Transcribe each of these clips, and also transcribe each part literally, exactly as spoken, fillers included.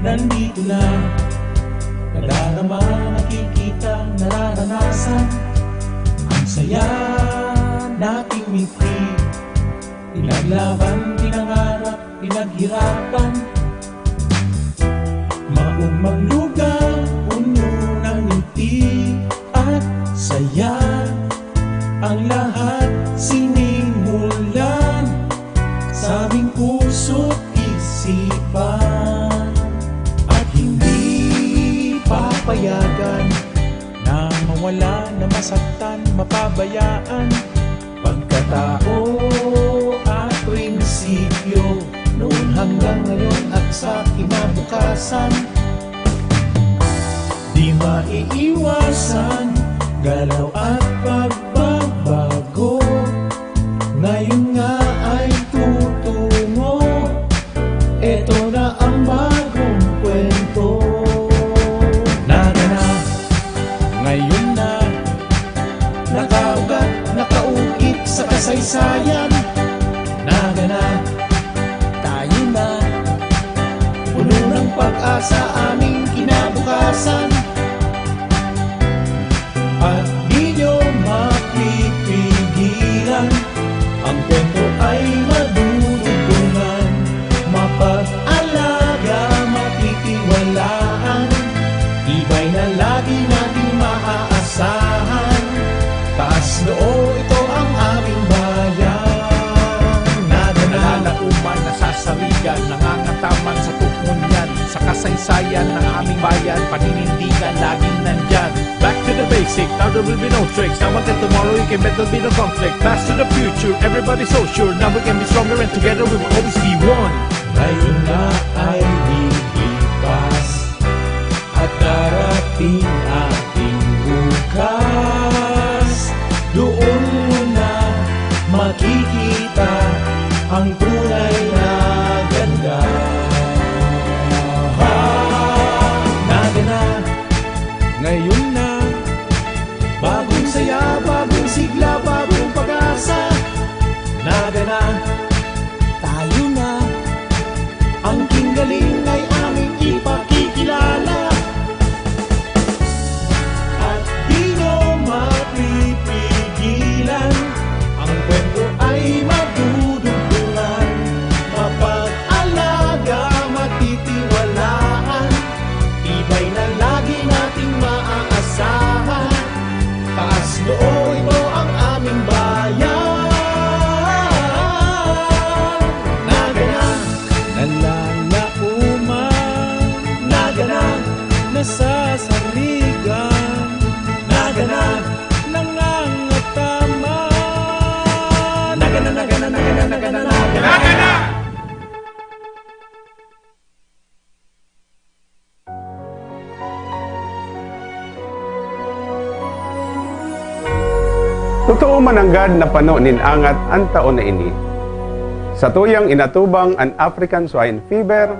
Nandito na, nadarama, nakikita, nararanasan. Ang saya nating mitri, pinaglaban, pinangarap, pinaghirapan. Maugmang lugar, puno ng ngiti at saya. Ang lahat sinimulan sa aming puso't isipan. At hindi papayagan na mawala, na masaktan, mapabayaan. Pagkatao at prinsipyo, noon hanggang ngayon at sa kinabukasan. Di maiiwasan, galaw at pagbabago. Ngayon nga ay tutungo, eto na ang bagong kwento. Naganap, ngayon na, nakaugat, nakaukit sa kasaysayan. Naganap, tayo na, puno ng pag-asa aming kinabukasan. At di nyo mapipigilan, ang kwento ay madudugtungan. Mapag-alaga, matitiwalaan, tibay na lagi nating maaasahan. Taas noo, ito ang aming bayan. Naganap, nalalaoman, nasasarigan, nangangataman sa tukmon yan. Sa kasaysayan ng aming bayan, paninindigan, laging nandyan. Back to the basic, now there will be no tricks. Now until tomorrow, you can bet there'll be no conflict. Pass to the future, everybody so sure. Now we can be stronger and together we will always be one. Ngayon na ay lilipas at darating ating bukas. Doon mo na makikita ang tunay na ganda. Naganap, ngayon na, bagong saya, bagong sigla, bagong pag-asa. Naganap, tayo na, ang kinggaling ay aming ipakikilala. At di nyo mapipigilan, ang kwento ay madudugtungan. Mapag-alaga, matitiwalaan, tibay na lagi nating maaasahan. Taas noo, ito ang aming bayan. Naganap, nalalaoman, naganap, nasasarigan, naganap, nangangataman. Naganap, naganap, naganap, naganap, naganap. Totoo man nanggad na pano nin angat an taon na ini. Satuyang inatubang an African Swine Fever,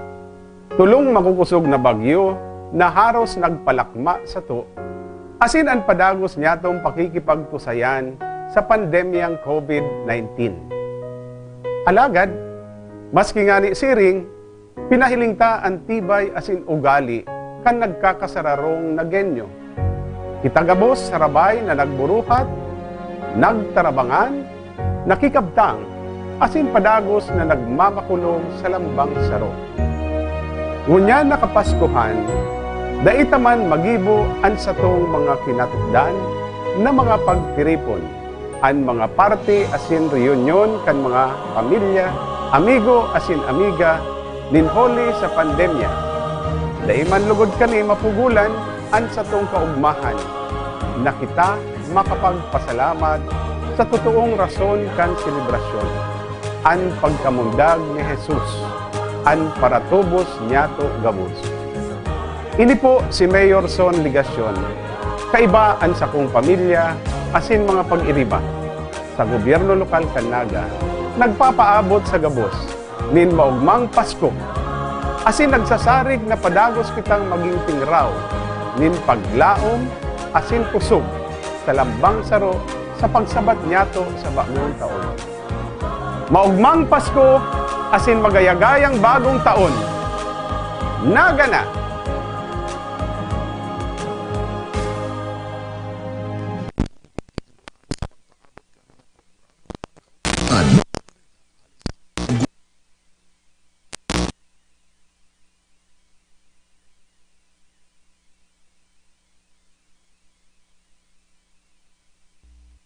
tolong makukosog na bagyo na haros nagpalakma sato, asin an padagos niyatong pakikipagtusayan sa pandemyang COVID nineteen. Alagad, maski ngani siring, pinahiling ta an tibay asin ugali kan nagkakasararong Nagueño. Kita gabos sarabay na nagburuhat, nagtarabangan, nakikabtang, asin padagos na nagmamakulog sa lambang saro. Ngunyan na Kapaskuhan, dai ta man magibo an satong mga kinatukdan na mga pagtiripon, an mga party asin reunion kan mga pamilya, amigo asin amiga nin huli sa pandemya. Dai man lugod kani mapugolan an satong kaogmahan na kita makapagpasalamat sa totoong rason kan selebrasyon, an pagkamundag ni Jesus, an paratubos niyato gabos. Ini po si Mayor Son Legacion, kaiba an sakong pamilya asin mga pag-iriba sa gobyerno lokal kan Naga, nagpapaabot sa gabos nin maogmang Pasko, asin nagsasarig na padagos kitang magin tingraw nin paglaom asin kusog sa lambang saro sa pagsabat niyato sa bagong taon. Maogmang Pasko asin magayagayang bagong taon! Naga na!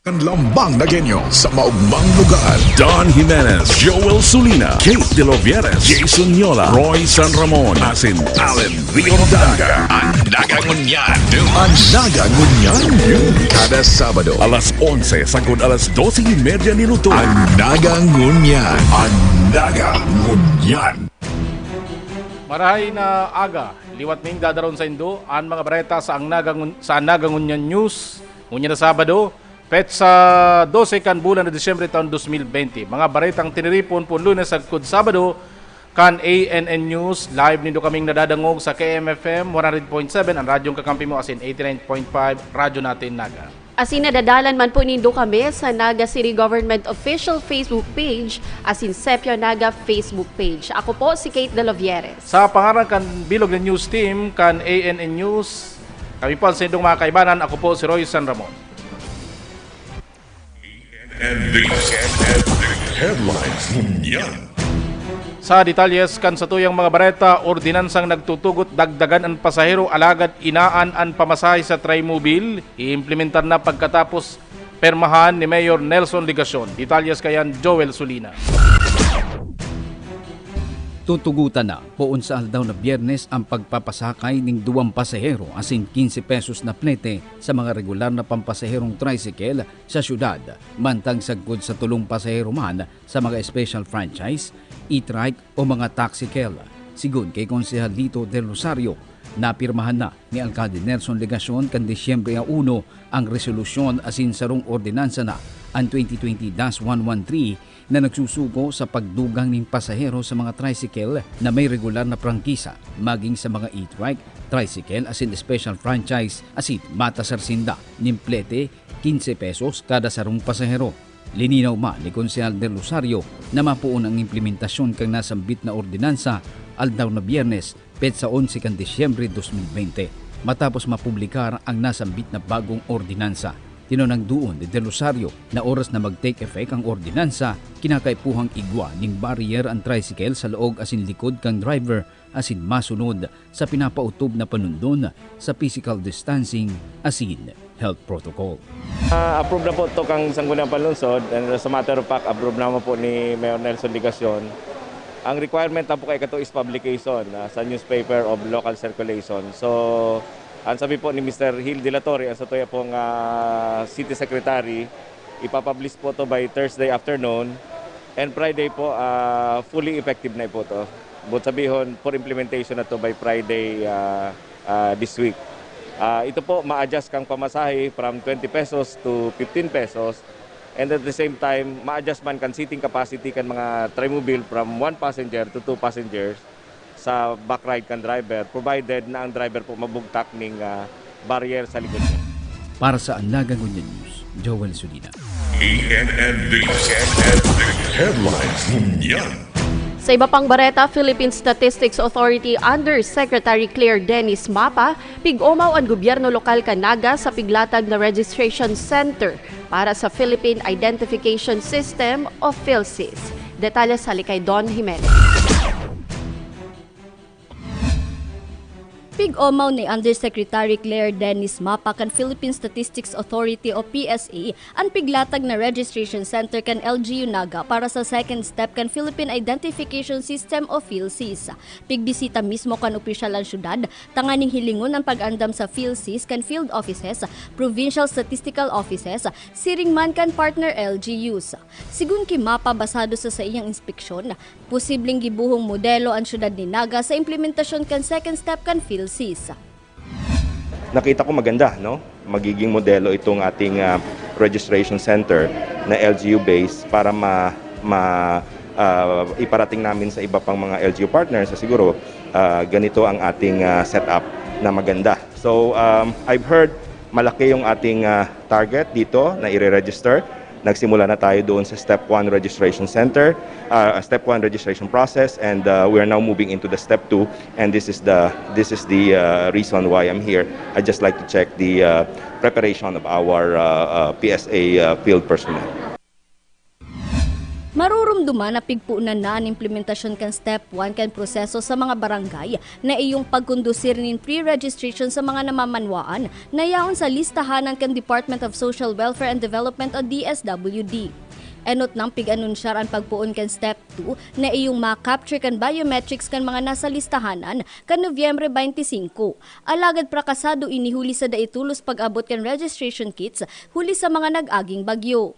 Kan lambang Nagueño sa maugmang lugar. Don Jimenez, Joel Sulina, Kate De Lovieres, Jason Yola, Roy San Ramon, asin Allen Rio Danga. An Naga Ngunyan News. An Naga Ngunyan News. Kada Sabado, alas onse sagkod alas dose y media nin utog. An Naga Ngunyan. An Naga Ngunyan. Marahay na aga, liwat ning dadaron saindo an mga bareta sa ang Naga Ngun-, sa Naga Ngunyan News. Ngunyan na Sabado, petsa dose kan bulan na Disyembre taon dos mil bente. Mga baretang tiniripon poon Lunes sagkod Sabado kan A N N News. Live nindo kaming nadadangog sa K M F M one hundred point seven, an radyong kakampi mo, asin eighty-nine point five, Radyo Natin Naga. Asin nadadalan man po nindo kami sa Naga City Government Official Facebook page asin Sepia Naga Facebook page. Ako po si Kate De Lovieres. Sa pangaran kan bilog na news team kan A N N News, kami po an saindong mga kaibanan. Ako po si Roy San Ramon. N D Headlines Ngunyan. Sa detalyes kan satuyang mga bareta, ordinansang nagtutugot dagdagan an pasahero alagad inaan an pamasahe sa Trimobile, iimplementar na pagkatapos permahan ni Mayor Nelson Legacion. Detalyes kayan, Joel Sulina. Tutugutan na poon sa aldaw na Biyernes ang pagpapasakay ning duwang pasahero asin quince pesos na plete sa mga regular na pampasaherong tricycle sa syudad, mantang sagkod sa tolong pasahero man sa mga special franchise, e-trike o mga taxicab. Sigon kay Konsehal Lito Del Rosario, napirmahan na ni Alkalde Nelson Legacion kan Disyembre a uno ang resolusyon asin sarong ordinansa na, an twenty twenty dash one one three, na nagsusugo sa pagdugang nin pasahero sa mga tricycle na may regular na prangkisa, maging sa mga e-trike, tricycle asin special franchise, asin matasar sinda nin plete quince pesos kada sarong pasahero. Lininaw man ni Konsehal Del Rosario na mapoon ang implementasyon kan nasambit na ordinansa aldaw na Biyernes, petsa onse kan Disyembre dos mil bente, matapos mapublikar ang nasambit na bagong ordinansa. Tinunang duon ni Del Rosario na oras na mag-take effect ang ordinansa, kinakaipuhang igwa nin barrier an tricycle sa laog asin likod kan driver asin masunod sa pinapautob na panundon sa physical distancing asin health protocol. Ah, approve na po to kang Sangguniang Panlungsod, and as a matter of fact, approve naman po ni Mayor Nelson Legacion. Ang requirement lang po kay kato is publication, ah, sa newspaper of local circulation. So, ang sabi po ni Mister Hil de la Torre, ang satuya pong, ah, city secretary, ipapublish po to by Thursday afternoon, and Friday po, ah, fully effective na po to. But sabihon, for implementation na to by Friday, ah, ah, this week. Ah, ito po, ma-adjust kang pamasahe from twenty pesos to fifteen pesos. And at the same time, ma-adjust man kan seating capacity kan mga trimobile from one passenger to two passengers sa back ride kan driver, provided na ang driver po mabugtak ning, ah, barrier sa likod niya. Para sa An Naga Ngunyan News, Joel Sulina. E N N D, E N N D Headlines Ngunyan. Sa iba pang bareta, Philippine Statistics Authority Undersecretary Claire Dennis Mapa, pig-omaw an gobyerno lokal kan Naga sa piglatag na registration center para sa Philippine Identification System o PhilSys. Detalye sa likay Don Jimenez. Pig-omaw ni Undersecretary Claire Dennis Mapa kan Philippine Statistics Authority o P S A an piglatag na registration center kan L G U Naga para sa second step kan Philippine Identification System o PhilSys. Pigbisita mismo kan opisyal an syudad tanganing hilingon an pag-andam sa PhilSys kan field offices, provincial statistical offices, siring man kan partner L G Us. Sigun ki Mapa, basado sa saiyang inspeksyon, posibleng gibohong modelo an syudad nin Naga sa implementasyon kan second step kan PhilSys. Nakita ko maganda, no? Magiging modelo itong ating, ah, registration center na L G U based para ma-, ma-, ah, iparating namin sa iba pang mga L G U partners na siguro, ah, ganito ang ating, ah, setup na maganda. So, um, I've heard malaki yung ating, ah, target dito na ire-register. Nagsimula na tayo doon sa step one registration center, uh, step one registration process, and uh, we are now moving into the step two, and this is the this is the uh, reason why I'm here. I'd just like to check the uh, preparation of our uh, uh, P S A uh, field personnel. Marurumduman na pigpunan na an implementasyon kan Step one kan proseso sa mga barangay na iyong pagkondusir nin pre-registration sa mga namamanwaan na yaon sa listahanan kan Department of Social Welfare and Development o D S W D. Enot nang pig-anunsyar an pagpoon kan Step two na iyong ma-capture kan biometrics kan mga nasa listahanan kan Nobyembre twenty-five. Alagad prakasado ini huli sa dai tolos pag-abot kan registration kits huli sa mga nag-aging bagyo.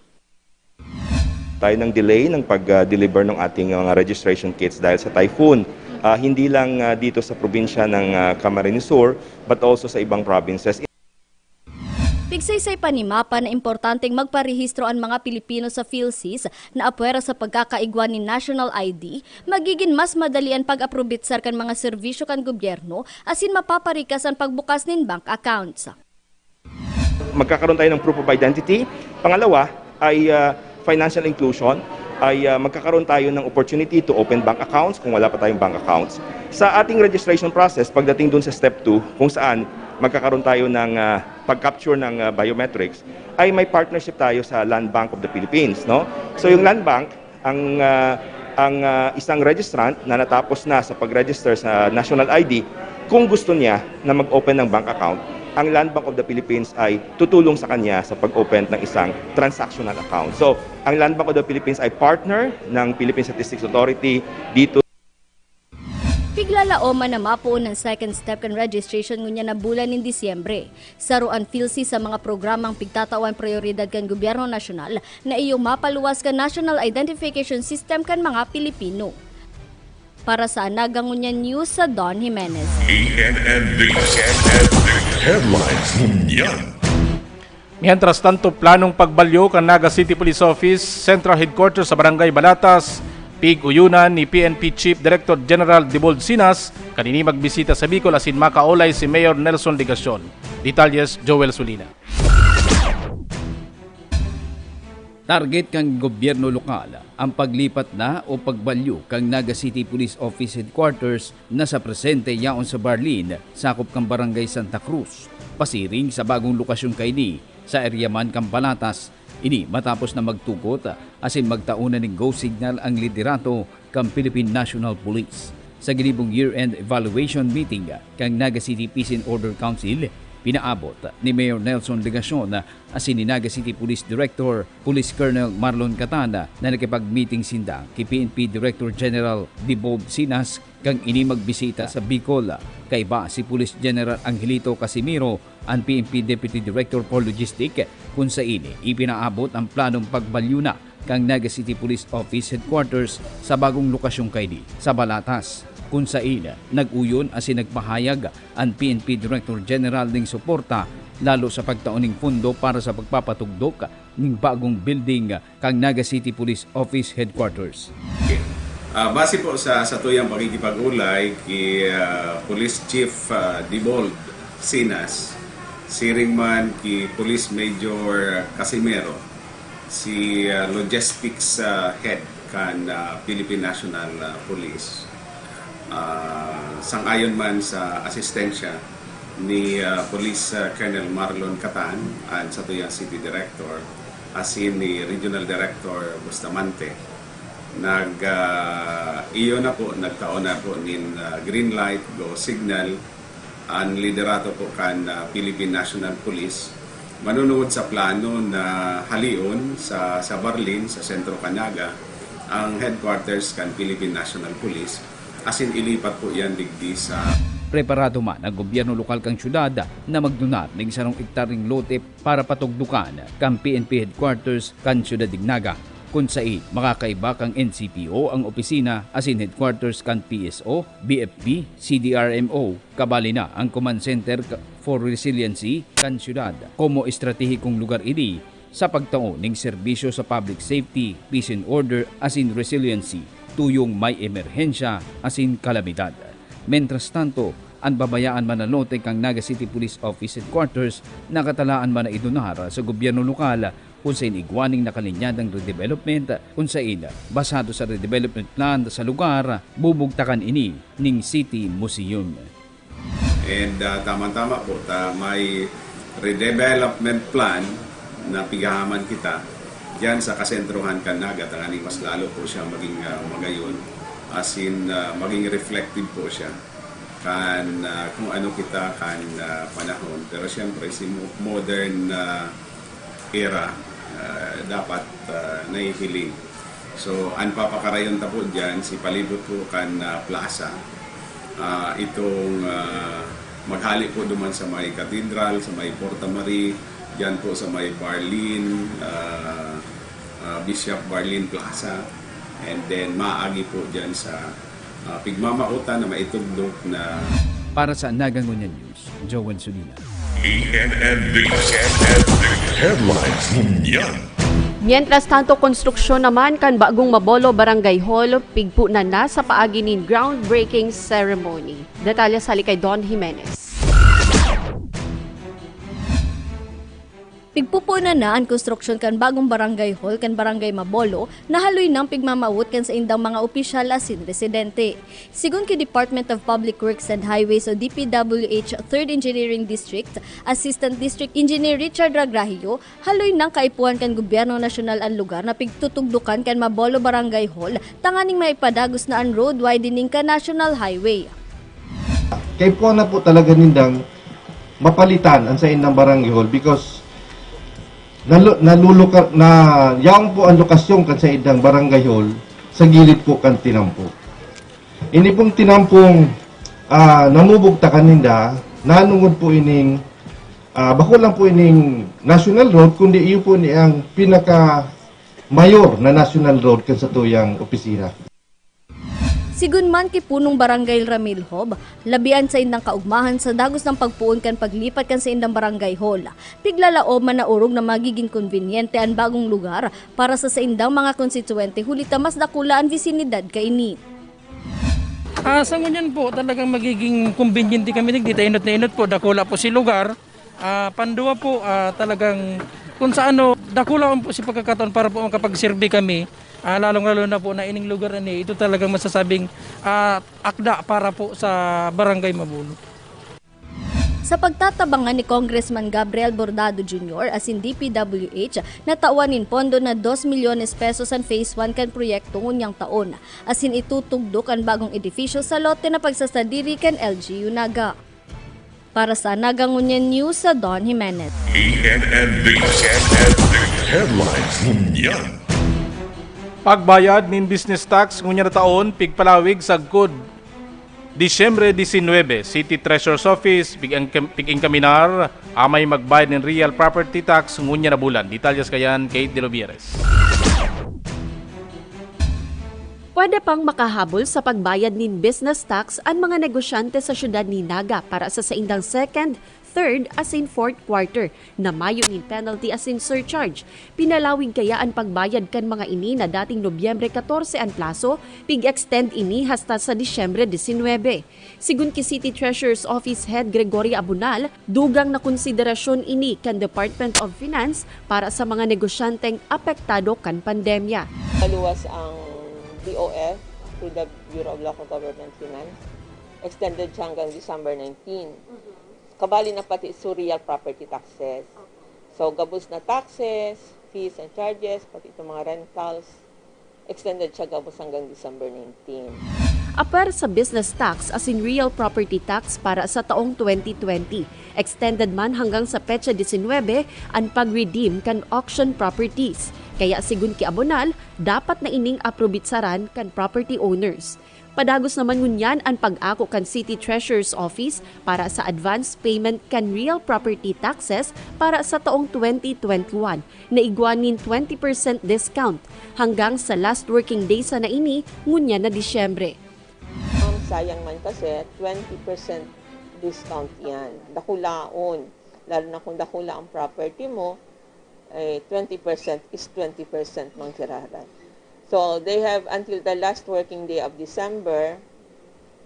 Tayo ng delay ng pag-deliver ng ating mga registration kits dahil sa typhoon. Ah, hindi lang ah, dito sa probinsya ng ah, Camarines Sur, but also sa ibang provinces. Pigsaysay pa ni MAPA na importanteng magparehistro an mga Pilipino sa PhilSys na apwera sa pagkakaigwa nin National I D, magigin mas madali an pag-aprobitsar kan mga serbisyo kan gobyerno asin mapaparikas an pagbukas nin bank accounts. Magkakaroon tayo ng proof of identity. Pangalawa ay uh, financial inclusion, ay uh, magkakaroon tayo ng opportunity to open bank accounts kung wala pa tayong bank accounts. Sa ating registration process, pagdating dun sa step two, kung saan magkakaroon tayo ng uh, pag-capture ng uh, biometrics, ay may partnership tayo sa Land Bank of the Philippines, no? So yung Land Bank, ang uh, ang uh, isang registrant na natapos na sa pag-register sa National I D, kung gusto niya na mag-open ng bank account, ang Land Bank of the Philippines ay tutulong sa kanya sa pag-open ng isang transactional account. So, ang Land Bank of the Philippines ay partner ng Philippine Statistics Authority dito. Piglalaoman na mapoon ang second step kan registration ngunyan na bulan nin Disyembre. Saro an PhilSys sa mga programang pigtatawan prioridad kan gobyerno nasyonal na iyo mapaluwas kan National Identification System kan mga Pilipino. Para sa Anaga Ngunyan News, sa Don Jimenez. E N N News. Headlines Ngunyan. Mientras tanto, planong pagbalyo kan Naga City Police Office Central Headquarters sa Barangay Balatas, pig-uyunan ni P N P Chief Director General Dibold Sinas kan ini magbisita sa Bicol asin makaolay si Mayor Nelson Legacion. Detalyes, Joel Sulina. Target kan gobyerno lokal ang paglipat na o pagbalyo kan Naga City Police Office Headquarters na sa presente yaon sa Barlin, sakop kan Barangay Santa Cruz, pasiring sa bagong lokasyon kaini sa area man kan Balatas. Ini matapos na magtugot asin magtao na nin go signal ang liderato kan Philippine National Police. Sa ginibong year-end evaluation meeting kan Naga City Peace and Order Council, pinaabot ni Mayor Nelson Legacion asin ni Naga City Police Director, Police Colonel Marlon Catan, na nakipag-meeting sinda ki P N P Director General Dibold Sinas kan ini magbisita sa Bicol. Kaiba si Police General Angelito Casimiro, an P N P Deputy Director for Logistic, kun sa ini ipinaabot ang planong pagbalyo na kan Naga City Police Office Headquarters sa bagong lokasyon kaini sa Balatas, kun sain nag-uyon asin nagpahayag an P N P Director General ning suporta lalo sa pagtao ning pondo para sa pagpapatugdok ning bagong building kan Naga City Police Office Headquarters. Uh, base po sa satuyang pakikipag-ulay ki uh, Police Chief uh, Dibold Sinas, siring man ki Police Major Casimero, si uh, logistics uh, head kan uh, Philippine National uh, Police. Uh, sangayon man sa asistensya ni uh, Police uh, Colonel Marlon Catan, ang satuyang city director, asin ni Regional Director Bustamante, nag uh, iyo na po, nagtao na po nin uh, green light, go signal, ang liderato po kan uh, Philippine National Police. Manunungod sa plano na halion sa, sa Barlin, sa Sentro Canaga, ang headquarters kan Philippine National Police, asin ilipat po yan digdi sa. Preparado man ang gobyerno lokal kan syudad na magdunar ning sarong ektaryang lote para patugdukan kan P N P headquarters kan syudad nin Naga, kun sain makakaiba kan N C P O ang opisina asin headquarters kan P S O, B F P, C D R M O, kabali na ang Command Center for Resiliency kan syudad. Komo estratehikong lugar ini sa pagtao ning serbisyo sa public safety, peace and order asin resiliency tuyong may emerhensya asin kalamidad. Mentras tanto, an babayaan man na lote kan Naga City Police Office Headquarters nakatalaan man na idunar sa gobyerno lokal Kun sain igwa ning nakalinyadang redevelopment, kun sain, basado sa redevelopment plan sa lugar, bubugtakan ini ning City Museum. And ah, tama-tama po, ta may redevelopment plan na pighahaman kita diyan sa kasentrohan kan Naga, tanganing mas lalo po siya maging ah, magayon, as in ah, maging reflective po siya kan ah, kung ano kita kan ah, panahon. Pero siyempre, si mo- modern ah, era ah, dapat ah, nahihiling. So, ang papakarayon ta po dyan, si palibot po kan ah, plaza, ah, itong ah, maghali po duman sa may cathedral, sa may Porta Marie, dyan po sa may Barlin, ah, ah, Bishop Barlin Plaza, and then maagi po dyan sa ah, pigmamautan na maitugdok na Para sa Naga Ngunyan News, Joel Sulina. E N N D Headlines ngunyan. Mientras tanto, konstruksyon naman kan bagong Mabolo Barangay Hall, pigpunan na sa paagi nin groundbreaking ceremony. Detalye sa kay Don Jimenez. Pigpupunan na an konstruksyon kan bagong barangay hall kan Barangay Mabolo na haloy nang pigmamawot kan saindang mga opisyal asin residente. Sigon ki Department of Public Works and Highways o D P W H Third Engineering District Assistant District Engineer Richard Ragrahio, haloy nang kaipuhan kan gobyerno nasyonal an lugar na pigtutugdukan kan Mabolo Barangay Hall tanganing maipadagos na an road widening kan National Highway. Kaipuhan na po talaga nindang mapalitan ang saindang barangay hall because nalu- naluluka na yaong po ang lokasyon kan saindang barangay hall sa gilid po kan tinampo. Ini pong tinampong ah, namubugtakan ninda, nanungod po ining ah, bako lang po ining national road kundi iyo po ni ang pinaka mayor na national road kan satuyang opisina. Sigon man ki Punong Barangay Ramil Hob, labi an saindang kaugmahan sa dagos nang pagpoon kan paglipat kan saindang barangay hall. Piglalaom man na orog na magiging konbinyente an bagong lugar para sa saindang mga konstituwente huli ta mas dakula an bisinidad kaini. Ah, sa ngunyan po, talagang magiging kumbinyente kami digdi ta inot na inot po, dakula po si lugar. Ah, panduwa po, ah, talagang kung sa ano, dakula po si pagkakataon para po makapagserbi kami, ah, lalong-lalo na po na ining lugar na ni, ito talagang masasabing ah, akda para po sa Barangay Mabolo. Sa pagtatabangan ni Congressman Gabriel Bordado Junior asin D P W H, natawan nin pondo na dos milyones pesos an phase one kan proyekto ngunyang taon, asin itutugdok an bagong edifisyo sa lote na pagsasadiri kan L G U Naga. Para sa Naga Ngunyan News, sa Don Jimenez. E N N D Headlines ngunyan. Pagbayad nin business tax ngunyan na taon pigpalawig sagkod Disyembre disinwebe, City Treasurer's Office pig-, pig-enkaminar amay magbayad nin real property tax ngunyan na bulan. Detalyes kayan, Kate De Lubieres. Pwede pang makahabol sa pagbayad nin business tax an mga negosyante sa siyudad ni Naga para sa saindang second, third asin fourth quarter na mayo nin penalty asin surcharge. Pinalawig kaya an pagbayad kan mga ini na dating Nobyembre katorse an plaso, pig-extend ini hasta sa Disyembre disinwebe. Sigon ki City Treasurer's Office Head Gregoria Abunal, dugang na konsiderasyon ini kan Department of Finance para sa mga negosyanteng apektado kan pandemya. Maluwas ang D O F through the Bureau of Local Government Finance. Extended siya hanggang December nineteen. Kabali na pati sa real property taxes. So, gabos na taxes, fees and charges, pati itong mga rentals, extended siya gabos hanggang December nineteen. Apar sa business tax asin real property tax para sa taong twenty twenty, extended man hanggang sa petsa disinwebe an pag-redeem kan auction properties. Kaya sigon ki Abonal, dapat na ining aprobitsaran kan property owners. Padagos naman ngunyan an pag-ako kan City Treasurer's Office para sa advance payment kan real property taxes para sa taong twenty twenty-one na igwa nin twenty percent discount hanggang sa last working day sana ini ngunyan na Disyembre. Ang sayang man kasi, twenty percent discount yan. Dakulaon. Lalo na kung dakula ang property mo, eh, twenty percent is twenty percent manggiraran. So, they have until the last working day of December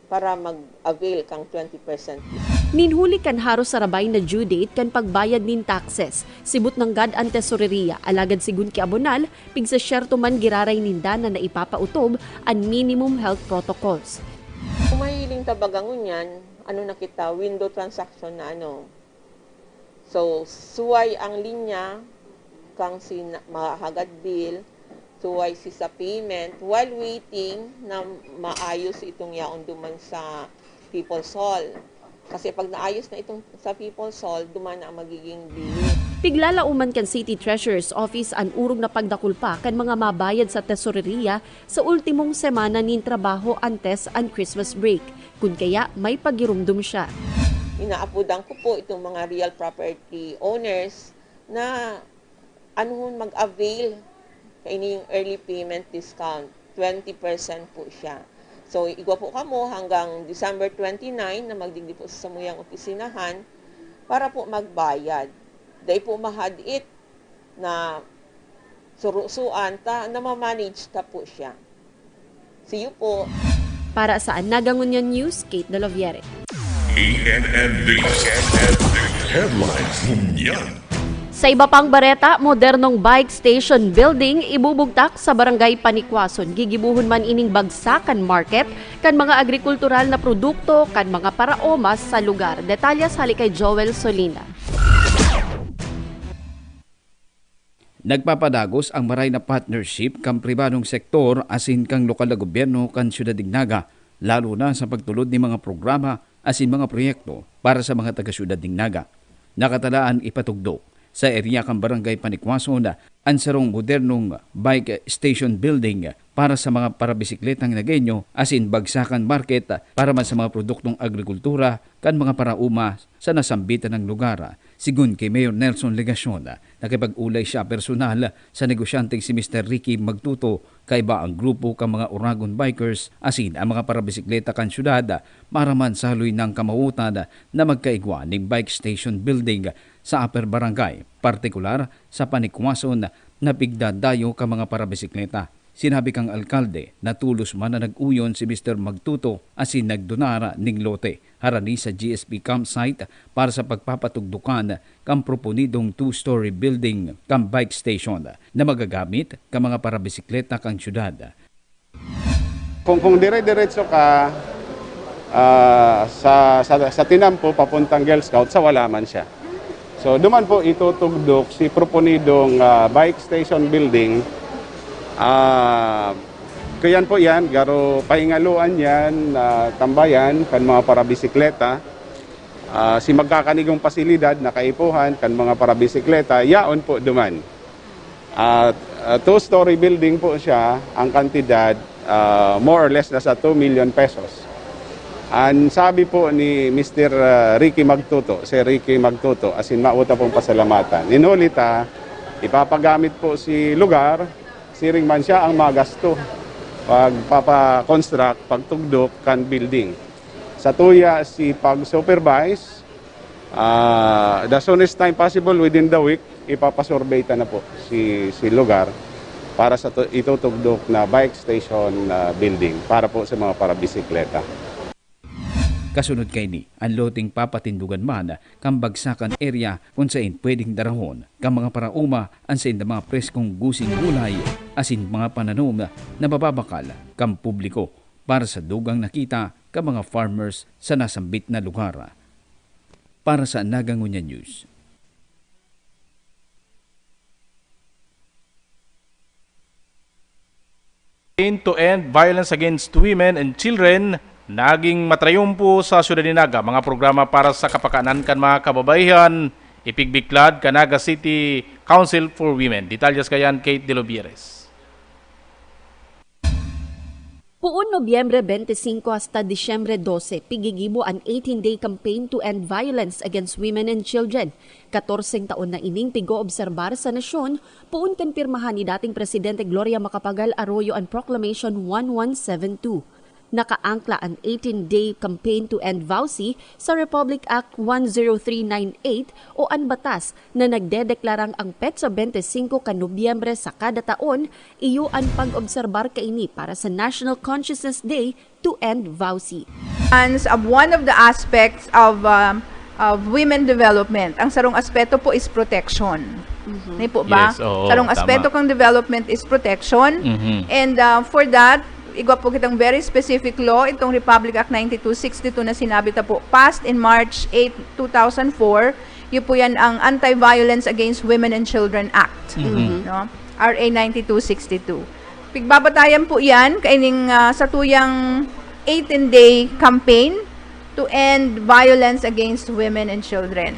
para mag-avail kang twenty percent discount. Nin huli kan haros sarabay na due date kan pagbayad nin taxes, sibot nanggad an tesoreria, alagad sigun ki Abonal, pigsasyerto man giraray ninda na naipapaotob an minimum health protocols. Kung mahiling ta baga ngunyan, ano na kita, window transaction na ano. So, suway ang linya kang si na- mahagad bill, suway si sa payment, while waiting na maayos itong yaon duman sa People's Hall. Kasi pag naayos na itong sa People's Hall, duman na ang magiging bill. Piglalauman kan City Treasurer's Office an orog na pagdakul pa kan mga mabayad sa tesoreria sa ultimong semana nin trabaho antes an Christmas break. Kun kaya, may pagirumdom siya. Inaapodan ko po itong mga real property owners na anuhon mag-avail kaini yung early payment discount. Twenty percent po siya. So, igwa po kamo hanggang December twenty-nine na magdigdi po sa samuyang opisinahan para po magbayad. Dai po mahadit na surusuan ta, na ma-manage ta po siya. See you po. Para sa Naga Ngunyan News, Kate Doloviere. E N N News. Headlines ngunyan. Sa iba pang bareta, modernong bike station building ibubugtak sa Barangay Panikwason. Gigibuhon man ining bagsakan market kan mga agrikultural na produkto kan mga paraoma sa lugar. Detalyes hali kay Joel Solina. Nagpapadagos ang maray na partnership kan pribadong sektor asin kan lokal na gobyerno kan Syudad nin Naga, lalo na sa pagtulod nin mga programa asin mga proyekto para sa mga taga-syudad nin Naga. Nakatalaan ipatugdok sa area kan Barangay Panikwason an sarong modernong bike station building para sa mga parabisikletang Nagueño asin bagsakan market para man sa mga produktong agrikultura kan mga paraoma sa nasambitan na lugar. Sigun ki Mayor Nelson Legacion, nakipag-olay siya personal sa negosyanteng si Mister Ricky Magtuto, kaiba ang grupo kan mga Oragon Bikers asin ang mga parabisikleta kan syudad, maaraman sa haloy na kamawotan na magkaigwa nin bike station building sa Upper Barangay, partikular sa Panikwason na pigdadayo kan mga parabisikleta. Sinabi kan alkalde na tolos man na nag-uyon si Mister Magtuto asin nagdonar nin lote harani sa G S P campsite para sa pagpapatugdokan kan proponidong two-story building kan bike station na magagamit kan mga parabisikleta kan syudad. Kung, kung dire-diretso ka ah, sa, sa, sa tinampo papuntang Girl Scout, sa wala man siya. So, duman po itutugdok si proponidong ah, bike station building. Ah, kaya po yan, garo pahingaloan yan, ah, tambayan, kan mga parabisikleta. Ah, si magkakanigong pasilidad na kaipuhan kan mga parabisikleta, yaon po duman. At ah, two-story building po siya, ang kantidad ah, more or less nasa two million pesos. Ang sabi po ni Mister ah, Ricky Magtuto, Sir Ricky Magtuto, asin mauta pong pasalamatan. Inuli ta, ipapagamit po si lugar, siring man siya ang magasto pagpapa-construct, pagtugdok kan building. Sa tuya si pag-supervise, ah, the soonest time possible within the week, ipapasurvey ta na po si, si lugar para sa tu- itutugdok na bike station ah, building para po sa mga parabisikleta. Kasunod kaini, ang loteng papatindugan man kan bagsakan area kun sain pwedeng darahon kan mga paraoma an saindang mga preskong gusing gulay asin mga pananom na mababakal kan publiko para sa dugang na kita kan mga farmers sa nasambit na lugar. Para sa Naga Ngunyan News. Campaign to End Violence Against Women and Children, naging matrayumpo sa Syudad ni Naga mga programa para sa kapakanan kan mga kababaihan, ipigbiklad kan Naga City Council for Women. Detalyes kayan, Kate De Lobieres. Poon Nobyembre twenty-five hasta Disyembre doce, pigigibo an eighteen-day campaign to end violence against women and children. Katorseng taon na ining pig-oobserbar sa nasyon, poon kan pirmahan ni dating Presidente Gloria Macapagal Arroyo an Proclamation one one seven two. Nakaangkla an eighteen-day campaign to end VAWC sa Republic Act one zero three nine eight o an batas na nagdedeklarang ang petsa twenty-five kan Nobyembre sa kada taon, iyo an pag-obserbar kaini para sa National Consciousness Day to end VAWC. As of one of the aspects of, um, of women development, ang sarong aspeto po is protection. Ni po ba? Yes, oo, Sarong tama. aspeto kang development is protection. Mhm. And uh, for that, igwa po kitang very specific law, itong Republic Act ninety-two sixty-two na sinabi ta po, passed in March eight, two thousand four. Yun po yan ang Anti-Violence Against Women and Children Act. Mhm. No? R A ninety-two sixty-two. Pigbabatayan po yan, kaining uh, sa tuyang eighteen-day campaign to end violence against women and children.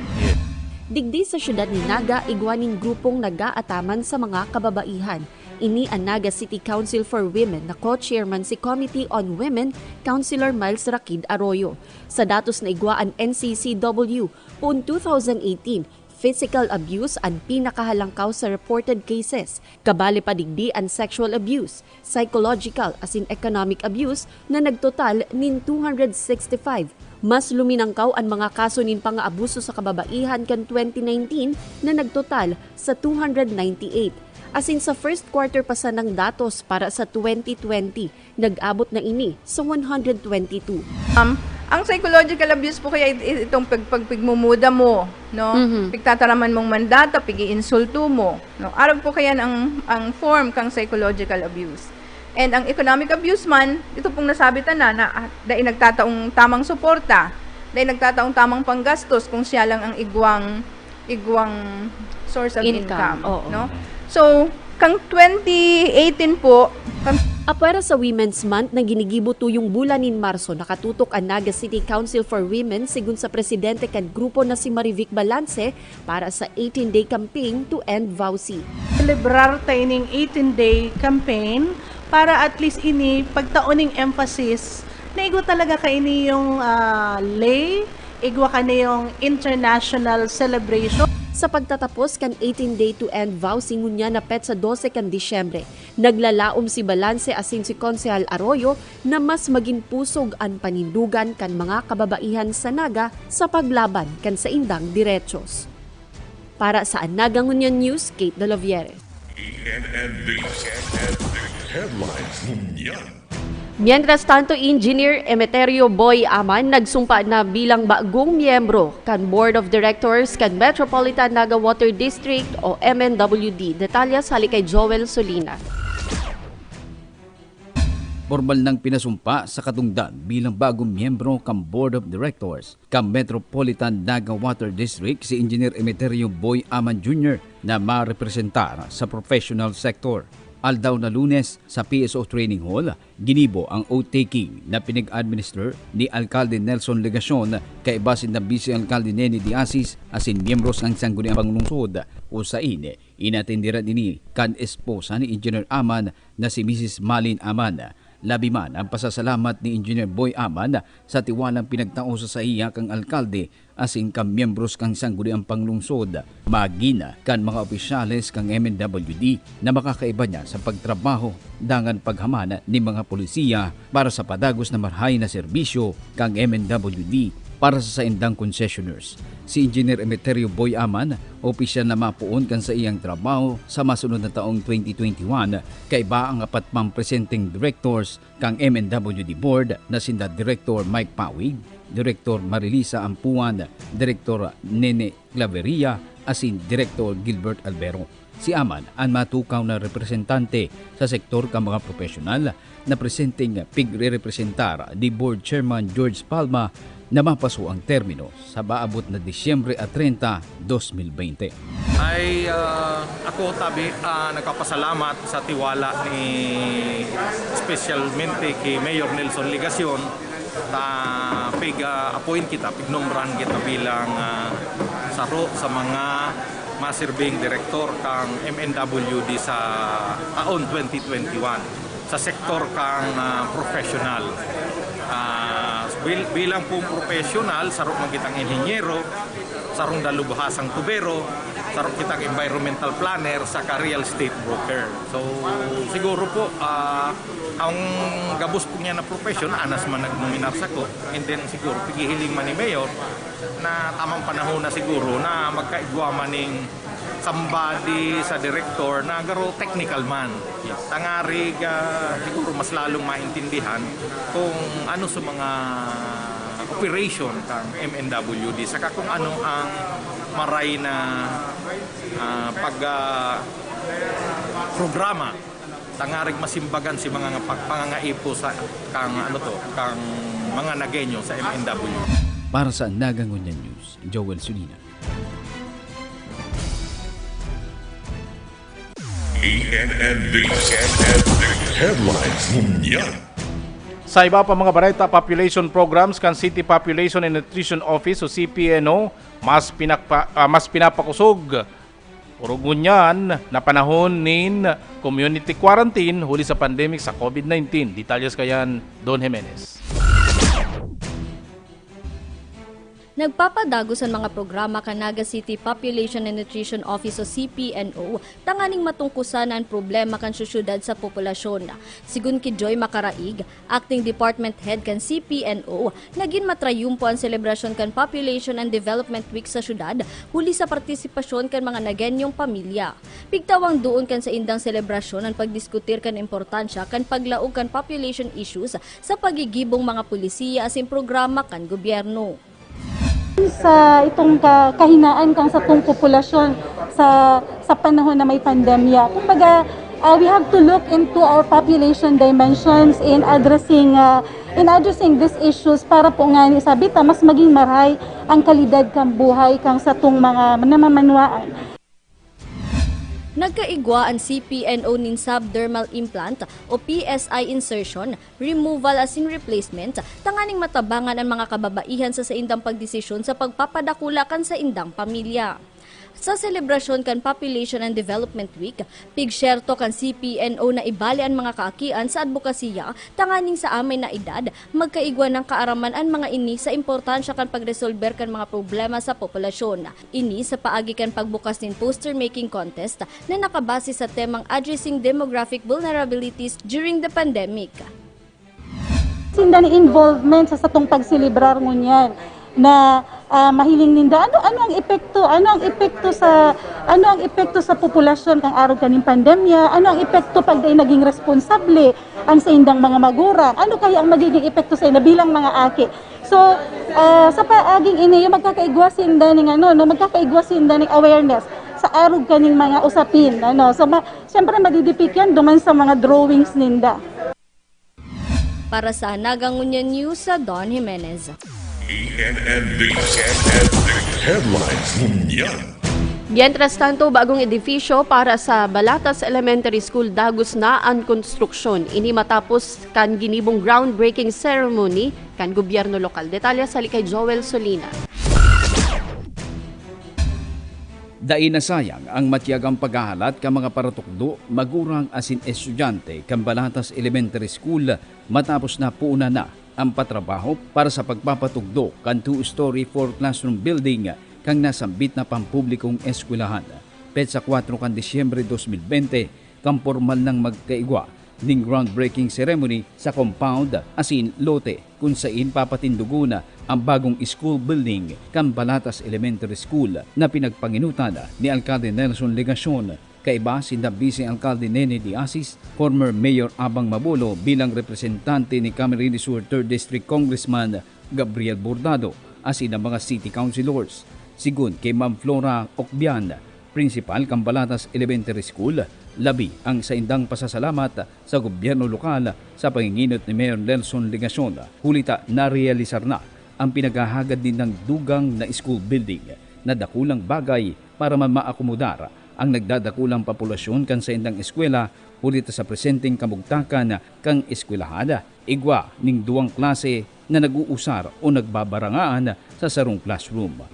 Digdi sa siyudad ni Naga, igwa nin grupong nag-aataman sa mga kababaihan. Ini an Naga City Council for Women na co-chairman si Committee on Women, Councilor Miles Rakid Arroyo. Sa datos na igwa an N C C W, poon two thousand eighteen, physical abuse an pinakahalangkaw sa reported cases. Kabali pa digdi an sexual abuse, psychological asin economic abuse na nagtotal nin two hundred sixty-five. Mas luminangkaw an mga kaso nin pangaabuso sa kababaihan kan twenty nineteen na nagtotal sa two hundred ninety-eight. Asin sa first quarter pa sanang datos para sa twenty twenty, nag-abot na ini sa one hundred twenty-two. Um, ang psychological abuse po kaya it- it- itong pag, pagpigmumuda mo, no? Mhm. Pigtataraman mong mandata, pig-iinsulto mo, no? Arog po kaya ang, ang form kang psychological abuse. And ang economic abuse man, ito pong nasabi ta na, na ah, dai nagtataong tamang suporta, dai nagtataong tamang panggastos kung siya lang ang igwang igwang source of Income, income, oo. No? So, kang twenty eighteen po, kang Apwera sa Women's Month na ginigibo tuyong bulan nin Marso, nakatutok an Naga City Council for Women, sigon sa presidente kan grupo na si Marivic Balanse, para sa eighteen-day campaign to end VAWC. Selebrar ta ining eighteen-day campaign para at least ini pagtao ning emphasis na igwa talaga kaini yung ah, lay, igwa kani yung international celebration. Sa pagtatapos kan eighteen-day to end VAWC ngunyan na petsa dose kan Disyembre, naglalaom si Balanse asin si Konsehal Arroyo na mas magin pusog an panindogan kan mga kababaihan sa Naga sa paglaban kan saindang derechos. Para sa An Naga Ngunyan News, Kate Delaviere. E N N News Headlines ngunyan. Mientras tanto, Engineer Emeterio Boy Aman nagsumpa na bilang bagong miyembro kan Board of Directors kan Metropolitan Naga Water District o M N W D. Detalye hali kay Joel Solina. Pormal nang pinasumpa sa katungdan bilang bagong miyembro kan Board of Directors kan Metropolitan Naga Water District si Engineer Emeterio Boy Aman Junior na marepresentar sa professional sector. Aldaw na Lunes, sa P S O Training Hall, ginibo ang oath-taking na pinag-administer ni Alkalde Nelson Legacion kaiba sinda Vice Alkalde Nene de Asis asin miyembros kan Sangguniang Panglungsod. Usain, inatenderan ini kan esposa ni Engineer Aman na si Misis Malin Aman. Labi man ang pasasalamat ni Engineer Boy Aman sa tiwalang pinagtao sa saiya kan alkalde asin kan miyembros kan Sangguniang Panglungsod, magin kan mga opisyales kan M N W D na makakaiba niya sa pagtrabaho dangan paghaman nin mga polisiya para sa padagos na marahay na serbisyo kan M N W D para sa saindang concessioners. Si Engineer Emeterio Boy Aman, opisyal na mapoon kan saiyang trabaho sa masunod na taong twenty twenty-one, kaiba ang apat pang presenteng directors kan M N W D Board na sinda Director Mike Pawig, Director Marilisa Ampuan, Director Nene Claveria, asin Director Gilbert Albero. Si Aman an matukaw na representante sa sektor kan mga profesyonal na presenteng pigrerepresentar ni Board Chairman George Palma na mapaso ang termino sa maabot na Disyembre a treinta, dos mil bente. Ay ah, ako tabi ah, nagpapasalamat sa tiwala ni, especialmente kay Mayor Nelson Legacion, ta pig-appoint kita, pignombran kita bilang ah, saro sa mga masirbing direktor kang M N W D sa taon twenty twenty-one sa sektor kang ah, professional. Ah, bil- bilang pong professional, saro man kitang inhenyero, sarong dalubhasang tubero, Saro kitang environmental planner saka real estate broker. So, siguro po, ah, ang gabos ko niya na profesyon, anas man nagmuminar sako, and then siguro, pigihiling man ni Mayor, na tamang panahon na siguro na magkaigwa man ning somebody sa direktor na garo technical man. Tangarig, ah, siguro mas lalong maintindihan kung ano sa mga operation kang M N W D, saka kung ano ang maray na, ah, pag, ah, programa, tangarig masimbagan si mga nga pag-, pangangaipo sa kang, ano to, kang mga Nagueño sa M N W. Para sa Naga Ngunyan News, Joel Sulina. E N N D, E N N D Headlines Ngunyan. Sa iba pa mga bareta, population programs kan City Population and Nutrition Office o C P N O, mas, pinakpa, ah, mas pinapakusog orog ngunyan na panahon nin community quarantine huli sa pandemic sa COVID nineteen. Detalyes kayan, Don Jimenez. Nagpapadagos an mga programa kan Naga City Population and Nutrition Office o C P N O tanganing matungkusan an problema kan sosyedad sa populasyon. Sigon ki Joy Macaraig, acting department head kan C P N O, nagin matrayumpo an selebrasyon kan Population and Development Week sa syudad huli sa partisipasyon kan mga Nagueñong pamilya. Pigtawang duon kan saindang selebrasyon an pagdiskutir kan importansya kan paglaog kan population issues sa pagigibong mga polisiya asin programa kan gobyerno. Sa itong ka- kahinaan kang satong populasyon sa sa panahon na may pandemya. Kumbaga, uh, we have to look into our population dimensions in addressing uh, in addressing these issues para po nga ni sabi ta mas maging maray ang kalidad kang buhay kang satong mga namamanwaan. Nagkaigwa an C P N O nin subdermal implant o P S I insertion, removal asin replacement tanganing matabangan an mga kababaihan sa saindang pagdesisyon sa pagpapadakula kan saindang pamilya. Sa selebrasyon kan Population and Development Week, pigsyerto kan C P N O na ibali an mga kaakian sa adbokasiya tanganing sa amay na edad, magkaigwa nang kaaraman an mga ini sa importansya kan pagresolber kan mga problema sa populasyon. Ini sa paagi kan pagbukas nin poster making contest na nakabase sa temang Addressing Demographic Vulnerabilities During the Pandemic. Sinda ni involvement sa satong pagselebrar ngunyan na ah, mahiling ninda ano ano ang epekto ano ang epekto sa ano ang epekto sa populasyon kang arog kaning pandemya, ano ang epekto pag dai naging responsable ang sa indang mga magurang, ano kaya ang magiging epekto sa inda bilang mga aki. So, ah, sa paaging ini, yung magkakaigwa sinda ning ano, no, magkakaigwa sinda ning awareness sa arog kaning mga usapin, ano. So, ma- siyempre madidipik yan duman sa mga drawings ninda. Para sa Naga Ngunyan News, sa Don Jimenez. E N N D, E N N D Headlines Ngunyan. Mientras tanto, bagong edifisyo para sa Balatas Elementary School dagos na an konstruksyon. Ini matapos kan ginibong groundbreaking ceremony kan gobyerno lokal. Detalye sa kay Joel Solina. Dai nasayang ang matyagang paghahalat kan mga paratukdo, magurang asin estudyante kan Balatas Elementary School matapos na puunan na ang patrabaho para sa pagpapatukdo kan two-story four classroom building kan nasambit na pampublikong eskwelahan. Petsa kwatro kan Disyembre dos mil bente, kan pormal nang magkaigwa ning groundbreaking ceremony sa compound asin lote kun sain papatindogon ang bagong school building kan Balatas Elementary School na pinagpanginutan ni Alcalde Nelson Legacion, kaiba sinda Vice Alcalde Nene de Asis, former Mayor Abang Mabolo bilang representante ni Camarines Sur Third District Congressman Gabriel Bordado, asin ang mga city councilors. Sigon kay Ma'am Flora Ocbian, prinsipal kan Balatas Elementary School, labi ang saindang pasasalamat sa gobyerno lokal sa panginginot ni Mayor Nelson Legacion, huli ta narealisar na ang pinaghahagad nindang dugang na school building na dakulang bagay para man maakomodar ang nagdadakulang populasyon kan saindang eskwela, huli ta sa presenteng kabugtakan kan eskwelahan, igwa ning duwang klase na nag-uusar o nagbabarangaan sa sarong classroom.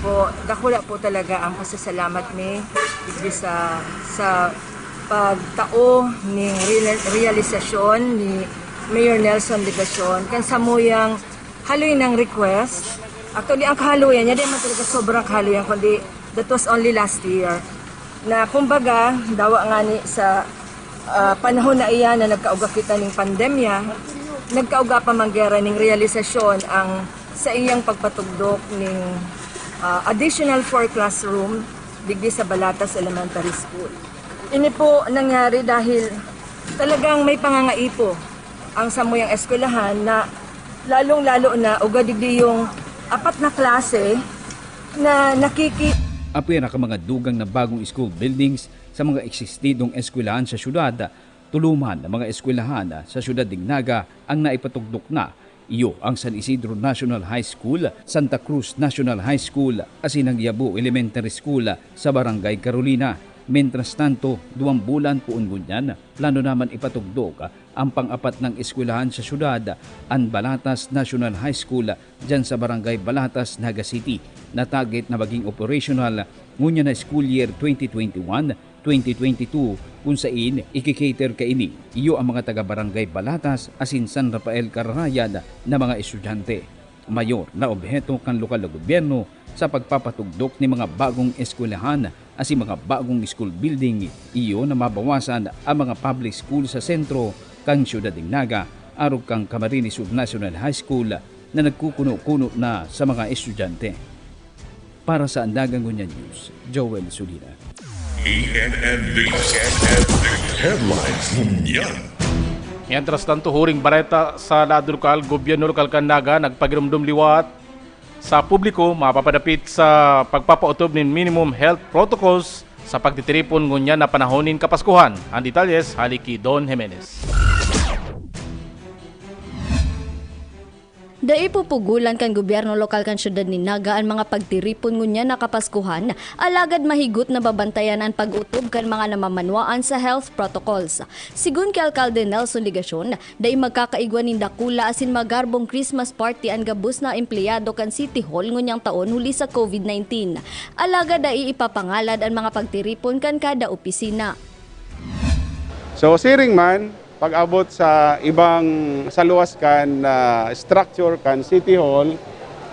Po, dakula po talaga ang pasasalamat mi digdi sa, sa pagtao ning real- realisasyon ni Mayor Nelson Legacion kan samuyang haloy ng request. Actually, ang kahaluyan niya, di man talaga sobrang kahaluyan, kundi That was only last year. Na kumbaga, dawa ngani sa, ah, panahon na iyan na nagkauga kita ning pandemya, nagkauga pa man gera ning realisasyon ang sa iyang pagpatugdok ning, ah, additional four classroom digdi sa Balatas Elementary School. Ini po nangyari dahil talagang may pangangaipo ang samuyang eskwelahan na lalong-lalo na uga digdi yung apat na klase na nakiki- Apwera kan mga dugang na bagong school buildings sa mga eksistidong eskwelahan sa syudad, tuluman na mga eskwelahan sa syudad nin Naga ang naipatugdok na. Iyo ang San Isidro National High School, Santa Cruz National High School, asin ang Yabo Elementary School sa Barangay Carolina. Mientras tanto, duwang bulan poon ngunyan, plano naman ipatugdok ang pang-apat nang eskwelahan sa syudad, an Balatas National High School, diyan sa Barangay Balatas, Naga City, na target na maging operational ngunyan na school year twenty twenty-one, twenty twenty-two, kun sain ikikater kaini iyo ang mga taga Barangay Balatas asin San Rafael Carrayan na mga estudyante. Mayor na obheto kan lokal na gobyerno sa pagpapatugdok nin mga bagong eskwelahan asin mga bagong school building, iyo na mabawasan ang mga public school sa sentro kan siyudad nin Naga, arog kan Camarines Sur National High School na nagkukuno-kuno na sa mga estudyante. Para sa Andaga Ngunyan News, Joel Sulina. E N N News. Headlines ngunyan. Mientras tanto, huring bareta sa lado lokal, gobyerno lokal kan Naga nagpagiromdom liwat sa publiko mapapadapit sa pagpapautob nin minimum health protocols sa pagtitiripon ngunyan na panahon nin Kapaskuhan. Ang detalles hali ki Don Jimenez. Dai pupugolan kan gobyerno lokal kan siyudad nin Naga an mga pagtiripon ngunyan na Kapaskuhan, alagad mahigot na babantayan an pag-otob kan mga namamanwaan sa health protocols. Sigon ki Alkalde Nelson Legacion, dai magkakaigwa nin dakula asin magarbong Christmas party an gabos na empleyado kan City Hall ngunyang taon huli sa COVID nineteen. Alagad dai ipapangalad an mga pagtiripon kan kada opisina. So, siring man, pag-abot sa ibang, sa luwas kan, ah, structure kan City Hall,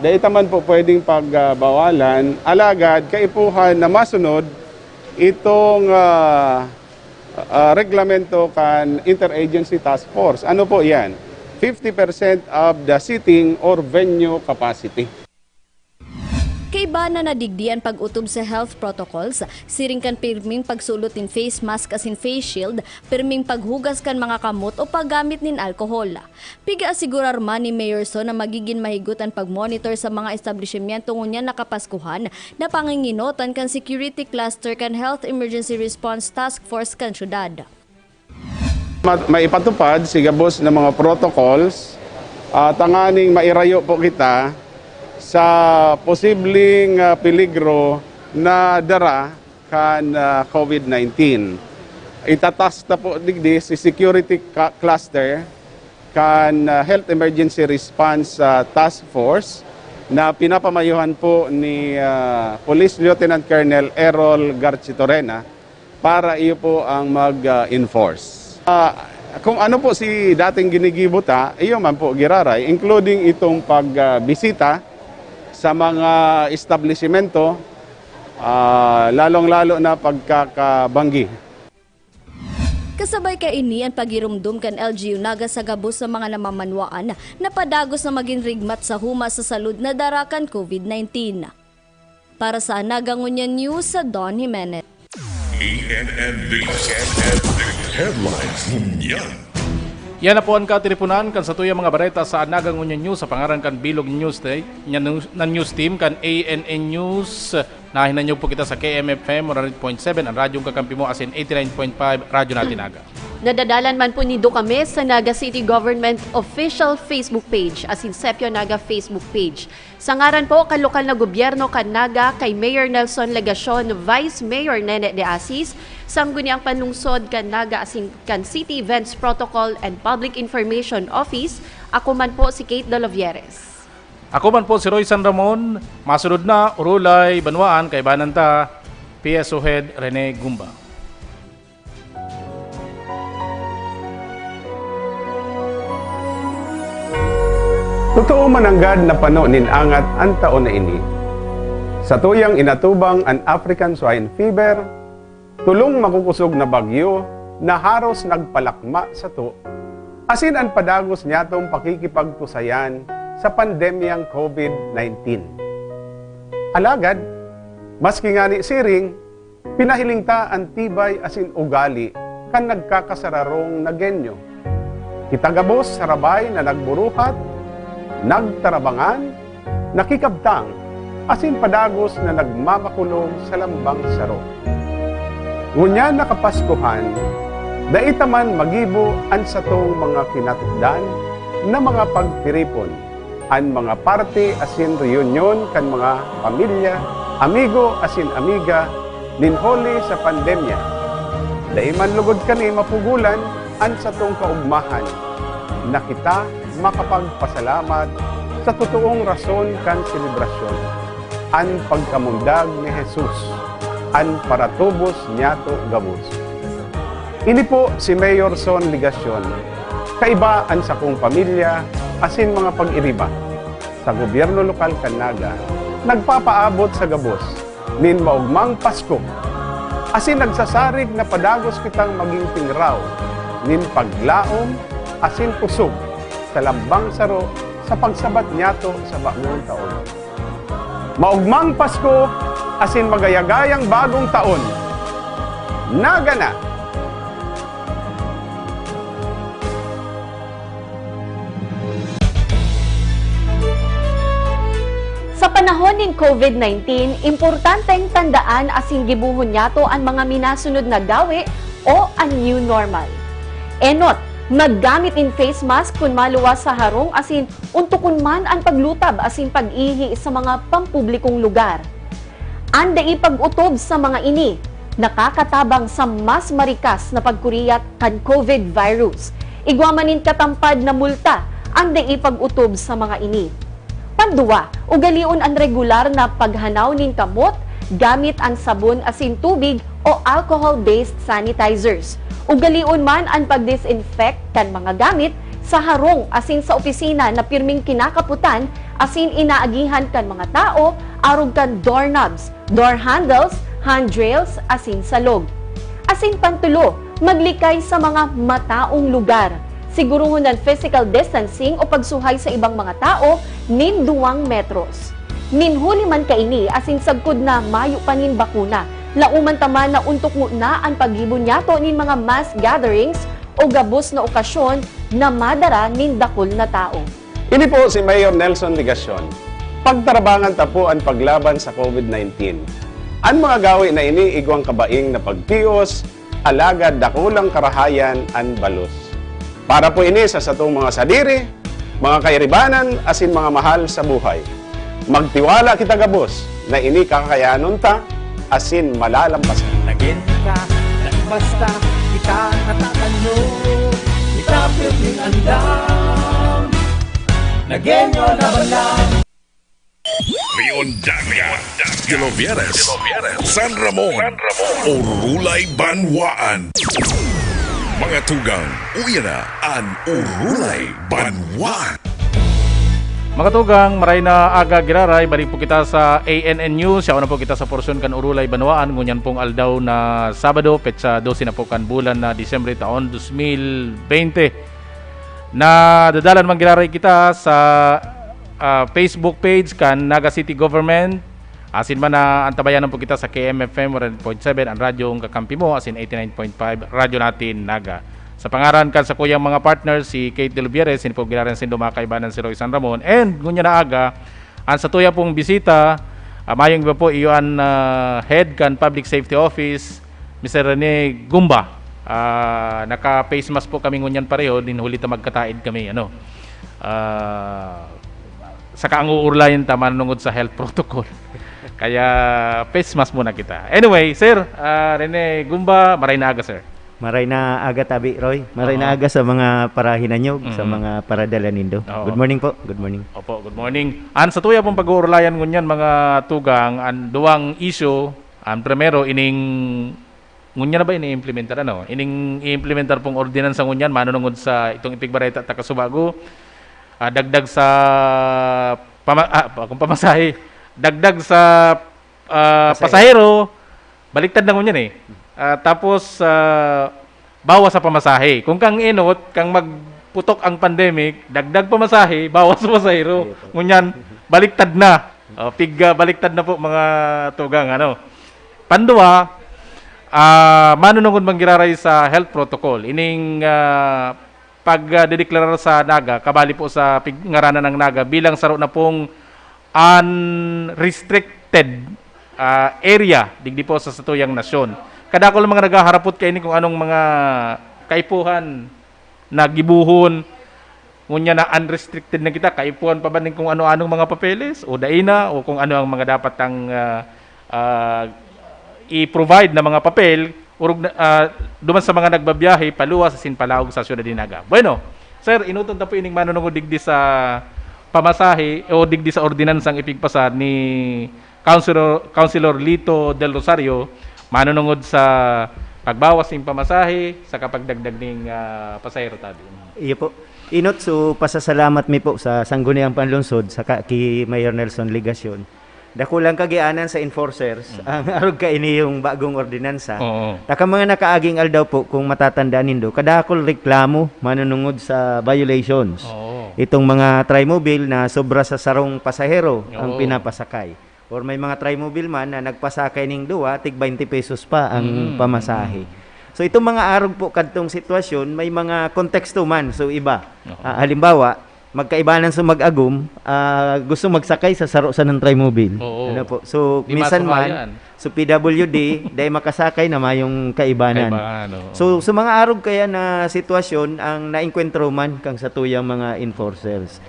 dai ta man po pwedeng pagbawalan. Alagad, kaipuhan na masunod itong, ah, ah, reglamento kan Interagency Task Force. Ano po yan? Fifty percent of the seating or venue capacity. Kaiba na nadigdi an pag-otob sa health protocols, siring kan pirming pagsulot nin face mask asin face shield, pirming paghugas kan mga kamot o paggamit nin alkohol. Pig-aasigurar man ni Mayor Son na magigin mahigot an pag-monitor sa mga establisimyento ngunyan na Kapaskuhan na panginginotan kan security cluster kan Health Emergency Response Task Force kan syudad. Ma-, maipatupad si gabos na mga protocols, ah, tanganing mairayo po kita sa posibleng, ah, peligro na dara kan, ah, COVID nineteen. Itatask ta po digdi si security ca-, cluster kan, ah, Health Emergency Response, ah, Task Force na pinapamayohan po ni, ah, Police Lieutenant Colonel Errol Garchitorena para iyo po ang mag, ah, enforce. Ah, kung ano po si dating ginigibo ta, iyo man po giraray, including itong pag, ah, bisita sa mga establisimento, ah, lalong-lalo na pagkakabanggi. Kasabay kaini an pagiromdom kan L G U Naga sa gabos na mga namamanwaan na padagos na magin rigmat sa huma sa salud na dara kan COVID nineteen. Para sa Anaga Ngunyan News, sa Don Jimenez. E N N News. Headlines ngunyan. Yan na po an katiriponan kan satuyang mga bareta sa Anaga Ngunyan News sa pangaran kan bilog news day, nya nu-, na news team kan A N N News. Nahinanyog po kita sa K M F M one hundred point seven, ang radyong kakampi mo, asin eighty-nine point five, Radyo Natin Naga. Nadadalan man po nindo kami sa Naga City Government official Facebook page, asin Sepio Naga Facebook page. Sa ngaran po kan lokal na gobyerno kan Naga, kay Mayor Nelson Legacion, Vice Mayor Nene de Asis, Sangguniang Panlungsod kan Naga asin kan City Events Protocol and Public Information Office, ako man po si Kate Dolovieres. Ako man po si Roy San Ramon, masunod na, Orolay, Banwaan, kaibanan ta, P S O Head Rene Gumba. Totoo man nanggad na pano nin angat an taon na ini. Satuyang inatubang an African Swine Fever, tolong makukusog na bagyo na haros nagpalakma sato, asin an padagos niyatong pakikipagtusayan sa pandemyang COVID nineteen. Alagad, maski ngani siring, pinahiling ta an tibay asin ugali kan nagkakasararong Nagueño. Kita gabos sarabay na nagburuhat, nagtarabangan, nakikabtang, asin padagos na nagmamakulog sa lambang saro. Ngunyan na Kapaskuhan, dai ta man magibo an satong mga kinatukdan na mga pagtiripon, an mga party asin reyunyon kan mga pamilya, amigo asin amiga nin huli sa pandemya. Dai man lugod kani mapugolan an satong kaogmahan na kita makapagpasalamat sa totoong rason kan selebrasyon, an pagkamundag ni Jesus, an paratubos niyato gabos. Ini po si Mayor Son Legacion, kaiba an sakong pamilya asin mga pag-iriba sa gobyerno lokal kan Naga, nagpapaabot sa gabos nin maogmang Pasko, asin nagsasarig na padagos kitang magin tingraw nin paglaom asin kusog sa lambang saro sa pagsabat niyato sa bagong taon. Maogmang Pasko asin magayagayang bagong taon! Naga na! Sa panahon nin COVID nineteen, importanteng tandaan asin gibohon niyato an mga minasunod na gawe o an new normal. Enot, maggamit nin face mask kun maluwas sa harong asin ontokon man an paglutab asin pag-ihi sa mga pampublikong lugar. An dai pag-otob sa mga ini nakakatabang sa mas marikas na pagkuriyat kan COVID virus. Igwa man nin katampad na multa an dai pag-otob sa mga ini. Panduwa, ugalion an regular na paghanaw nin kamot gamit an sabon asin tubig o alcohol-based sanitizers. Ugalion man an pag-disinfect kan mga gamit sa harong asin sa opisina na pirming kinakapotan asin inaagihan kan mga tao arog kan doorknobs, door handles, handrails, asin salog. Asin pantulo, maglikay sa mga mataong lugar. Siguruhon an physical distancing o pagsuhay sa ibang mga tao nin duwang metros. Nin huli man kaini asin sagkod na mayo pa nin bakuna, laoman ta man na ontok ngona an paggibo niyato nin mga mass gatherings o gabos na okasyon na madara nin dakul na tawo. Ini po si Mayor Nelson Legacion. Pagtarabangan ta po an paglaban sa COVID nineteen. An mga gawe na ini igwang kabaing na pagtios, alagad dakulang karahayan an balos. Para po ini sa satong mga sadiri, mga kairibanan, asin mga mahal sa buhay. Magtiwala kita gabos na ini kakayanon ta asin malalampasan. Nagin ka, nagbasta, kita natatanyo, kita pirming andam. Nagenyo laban lang. Leon Danga, Gilobieres, San Ramon, Orulay Banwaan. Mga tugang, uya na an Orulay Banwaan. Mga tugang, maray na aga giraray, balik po kita sa A N N News. Siya na po kita sa porsyon kan Orulay Banwaan. Ngunyan pong aldaw na Sabado, petsa dose na po kan bulan na Disyembre taon dos mil bente. Nadadalan man giraray kita sa ah, Facebook page kan Naga City Government. Asin man na antabayanan po kita sa K M F M one hundred point seven, an radyong kakampi mo, asin eighty-nine point five, Radyo Natin Naga. Sa pangaran kan sakuyang mga partner, si Kate Del Vieres, ini po giraray sindong mga kaibanan si Roy San Ramon. And, ngunya na aga, an satuya pong bisita, ah, mayong iba po, iyo an ah, head kan Public Safety Office, Mister Rene Gumba. Ah, naka-face mask po kami ngunyan pareho, nin huli ta magkataed kami, ano. Ah, saka ang uurlayan ta manungod sa health protocol. Kaya face mask muna kita. Anyway, sir, ah, Rene Gumba, maray na aga, sir. Maray na aga, Tabi Roy. Maray na Aha. aga sa mga parahinanyog, sa Mm. mga paradala nindo. Oo. Good morning po. Good morning. Opo, good morning. An sa tuya pong pag-uurlayan ngunyan, mga tugang, ang duwang issue, ang primero, ining, ngunyan na ba ini-implementar, ano? Ining i-implementar pong ordinansa ngunyan, manunungod sa itong ipigbareta ta kasubago, ah, dagdag sa pama-, ah, pa-, kung pamasahe, dagdag sa ah, pasahero, baliktad na ngunyan eh. Ah, tapos, ah, bawas sa pamasahe. Kung kang enot, kang magputok ang pandemic, dagdag pamasahe, bawas sa pasahero. Ngunyan, baliktad na. O, pig, ah, baliktad na po, mga tugang, ano. Pandua, ah, manunungod manggiraray sa health protocol. Ining, ah, pag, ah, dedeklarar sa Naga, kabali po sa pig-, ngaranan ng Naga bilang saro na pong unrestricted, ah, area digdi po sa satuyang nasyon. Kadakul mga naghaharapot kaini kung anong mga kaipuhan na gibohon, ngunyan na unrestricted na kita, kaipuhan pa ba nin kung ano-anong mga papeles o dai na o kung ano ang mga dapat ang, ah, ah, i-provide na mga papel, orog na, ah, duman sa mga nagbabiyahe paluwas asin palaog sa syudad nin Naga. Bueno, sir, enoton ta po ining manunungod digdi sa pamasahe o digdi sa ordinansang ipigpasa ni Councilor, Councilor Lito Del Rosario, manunungod sa pagbawas ning pamasahe saka pagdagdag ning, ah, pasahero tabi. Iyo po. Enot, so pasasalamat mi po sa Sangguniang Panlungsod saka ki Mayor Nelson Legacion. Dakulang kagianan sa enforcers ang arog kaini yung bagong ordinansa. Oo. Taka mga nakaaging aldaw po, kung matatandaan nindo, kadakul reklamo manunungod sa violations. Oo. Itong mga trimobile na sobra sa sarong pasahero ang Oo. pinapasakay. Or may mga trimobile man na nagpasakay ning duwa, tig twenty pesos pa ang Mm, pamasahe. mm. So, itong mga arog po kadtong sitwasyon, may mga konteksto man. So, iba. Oo. Ah, halimbawa, magkaibanan sa mag-agom, ah, gusto magsakay sa saro sanang trimobile. Oo. Ano po? So, Di minsan man, masuhayan. so P W D, dahil makasakay na mayong kaibanan. Kaibahan, oo. So, sa mga arog kaya na sitwasyon, ang naengkwentro man kang satuyang mga enforcers.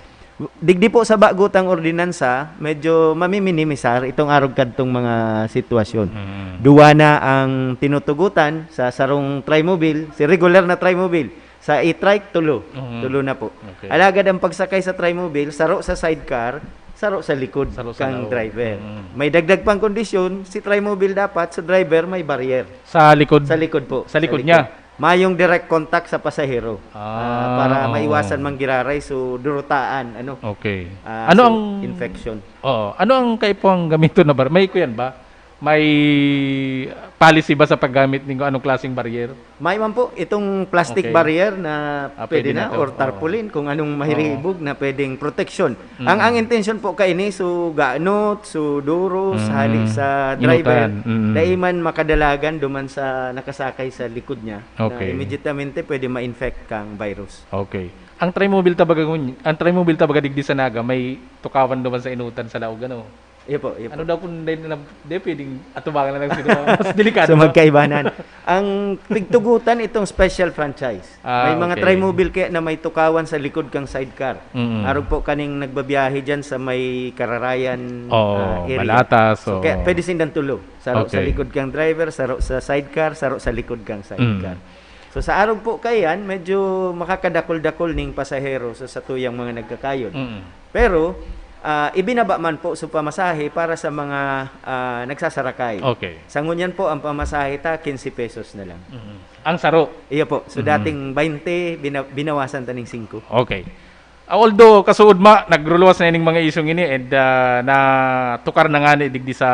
Digdi po sa bagutang ordinansa, medyo mamiminimisar itong arog kadtong mga sitwasyon. Mm. Duwa na ang tinutugutan sa sarong trimobile, si regular na trimobile. Sa e-trike, tulo. Mhm. Tulo na po. Okay. Alagad ang pagsakay sa trimobile, saro sa sidecar, saro sa likod Saro sa kang loob. driver. Mm. May dagdag pang kondisyon, si trimobile dapat, sa driver may barrier. Sa likod? Sa likod po. Sa Sa likod likod. niya? Mayong direct contact sa pasahero. Ah, Ah, para oo. maiwasan manggiraray, so durutaan, ano, Okay. ah, Ano so, ang infection. Oo. Ano ang kaipuhang gamiton na bar-, may kuyan ba? May policy ba sa paggamit nin kung anong klaseng barrier? May man po, itong plastic Okay. barrier na Ah, pwede pwede na na to. or Oo. tarpaulin, kung anong Oo. mahiribog na pwedeng proteksyon. Ang, Mm. ang intensyon po kaini, so ganot, so duros, Mm. hali sa driver, Inutan. Mm. dai man makadalagan duman sa nakasakay sa likod niya, na Okay. immediatamente pwede ma-infect kang virus. Okay. Ang trimobile ta baga ngun-, ang trimobile ta baga digdi sa Naga, may tukawan duman sa inutan sa laog, ano? Iyo po, iyo po. Ano daw kung dahil na, di pwedeng atubangan na lang sila. Mas delikado So, ba? magkaibanan. Ang pigtugutan itong special franchise. Ah, May mga okay. trimobile kaya na may tukawan sa likod kang sidecar. Mm. Arog po kaning nagbabiyahe dyan sa may Kararayan, Oo, ah, area. Balatas, So, kaya oo. pwede sindang tulo. Saro sa Okay. likod kang driver, saro sa sidecar, saro sa likod kang sidecar. Mm. So, sa arog po kayan, medyo makakadakol-dakol ning pasahero sa satuyang mga nagkakayod. Mm. Pero, ah, ibinaba man po sa pamasahe para sa mga, ah, nagsasarakay. Okay. Sa ngunyan po, ang pamasahe ta, quince pesos na lang. Mm. Ang saro? Iyo po. So, Mm. dating twenty, bina-, binawasan ta ning singko. Okay. Ah, although, kasuodma, nagruluwas na ining mga isyong ini and, ah, natukar na ngani digdi sa,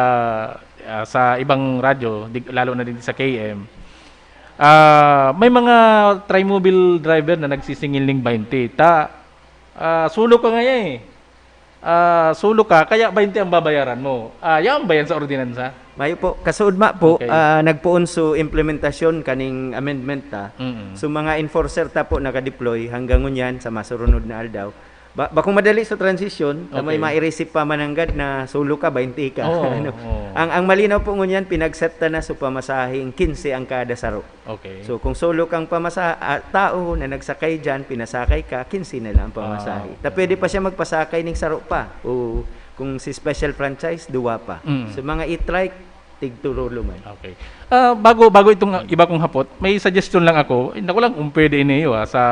ah, sa ibang radyo, dig-, lalo na digdi sa K M. Ah, may mga trimobile driver na nagsisingil ning twenty. Ta, ah, solo ka ngaya eh. Ah, solo ka, kaya twenty ang babayaran mo. Ah, yaon ba yan sa ordinansa? Mayo po. Kasuodma po, Okay. ah, nagpoon so implementasyon kaning amendment ta. Mm. So, mga enforcer ta po nakadeploy hanggang ngunyan sa masurunod na aldaw. Ba-, bakong madali sa transition, na may Okay. mai-receive pa mananggad na solo ka, twenty ka. Oo, Ano? oo. Ang, ang malinaw po ngunyan, pinag-set ta na so pamasaheng quince ang kada saro. Okay. So, kung solo kang pamasa-, ah, tao na nagsakay dyan, pinasakay ka, quince na lang ang pamasahe. Ah, okay. Ta pwede pa siya magpasakay ning saro pa. O kung si special franchise, duwa pa. Mm. So, mga e-trike, tig turulo man. Okay. Ah, bago, bago itong iba kong hapot, may suggestion lang ako. Eh, naku lang kung pwede ini, ah, sa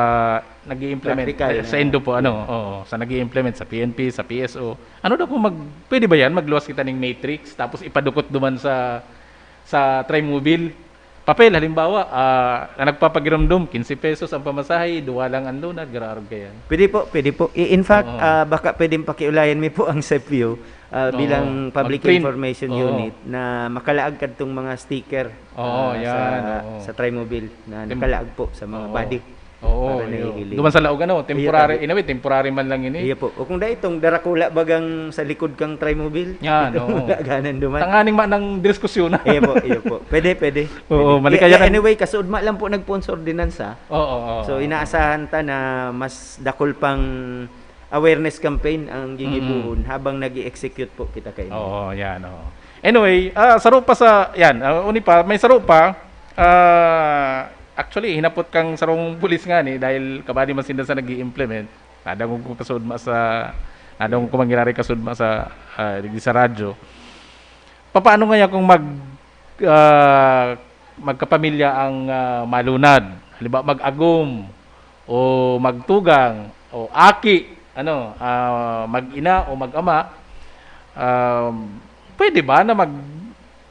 nag-i-implement, Practical eh, sa na. Indo po, ano, oo, sa nag-i-implement sa P N P, sa P S O. Ano daw kung mag-, pwede ba yan? Magluwas kita ning matrix, tapos ipadukot duman sa, sa trimobile? papel, halimbawa, ah, na nagpapagiromdom, quince pesos ang pamasahe, duwa lang ang lunad, garo arog kaiyan? Pwede po, pwede po. I-, in fact, Oo. ah, baka pwedeng pakiulayan mi po ang SEPU, ah, Oo. bilang public Mag-print. information Oo. unit na makalaag kadtong mga sticker, Oo, ah, yan, sa, oo. sa Trimobile na Tim-, nakalaag po sa mga oo. body. Oo, Para iyo. nahihiling. Duman sa laog, ano, Iyo, temporary, tabi. in a way, temporary man lang ini. Iyo po. O kung dai itong darakula bagang sa likod kang Trimobile, Yan, itong oo. wala ganan duman. Tanganing ma-, nang diskusyon. Iyo po, iyo po. Pwede, pwede. Oo, Pwede. mali Kaya, kaya kaya nang anyway, kasuodma lang po nagpoon sa ordinansa. Oo, oo, So, oo. inaasahan ta na mas dakul pang awareness campaign ang gigibohon Mm. habang nag-i-execute po kita kaini. Oo, yan, oo. Anyway, ah, saro pa sa, yan, ah, uni pa, may saro pa, ah, actually, hinapot kang sarong pulis nga ni, dahil kabadi man sinda sa nag-i-implement, nadangog ko kasudma sa, nadangog ko mangyari kasudma sa, ah, digdi sa radyo. Papaano ngaya kung mag-, ah, magkapamilya ang, ah, malunad? Halimbawa, mag-agom, o magtugang, o aki, ano, ah, mag-ina o mag-ama, um, pwede ba na mag-,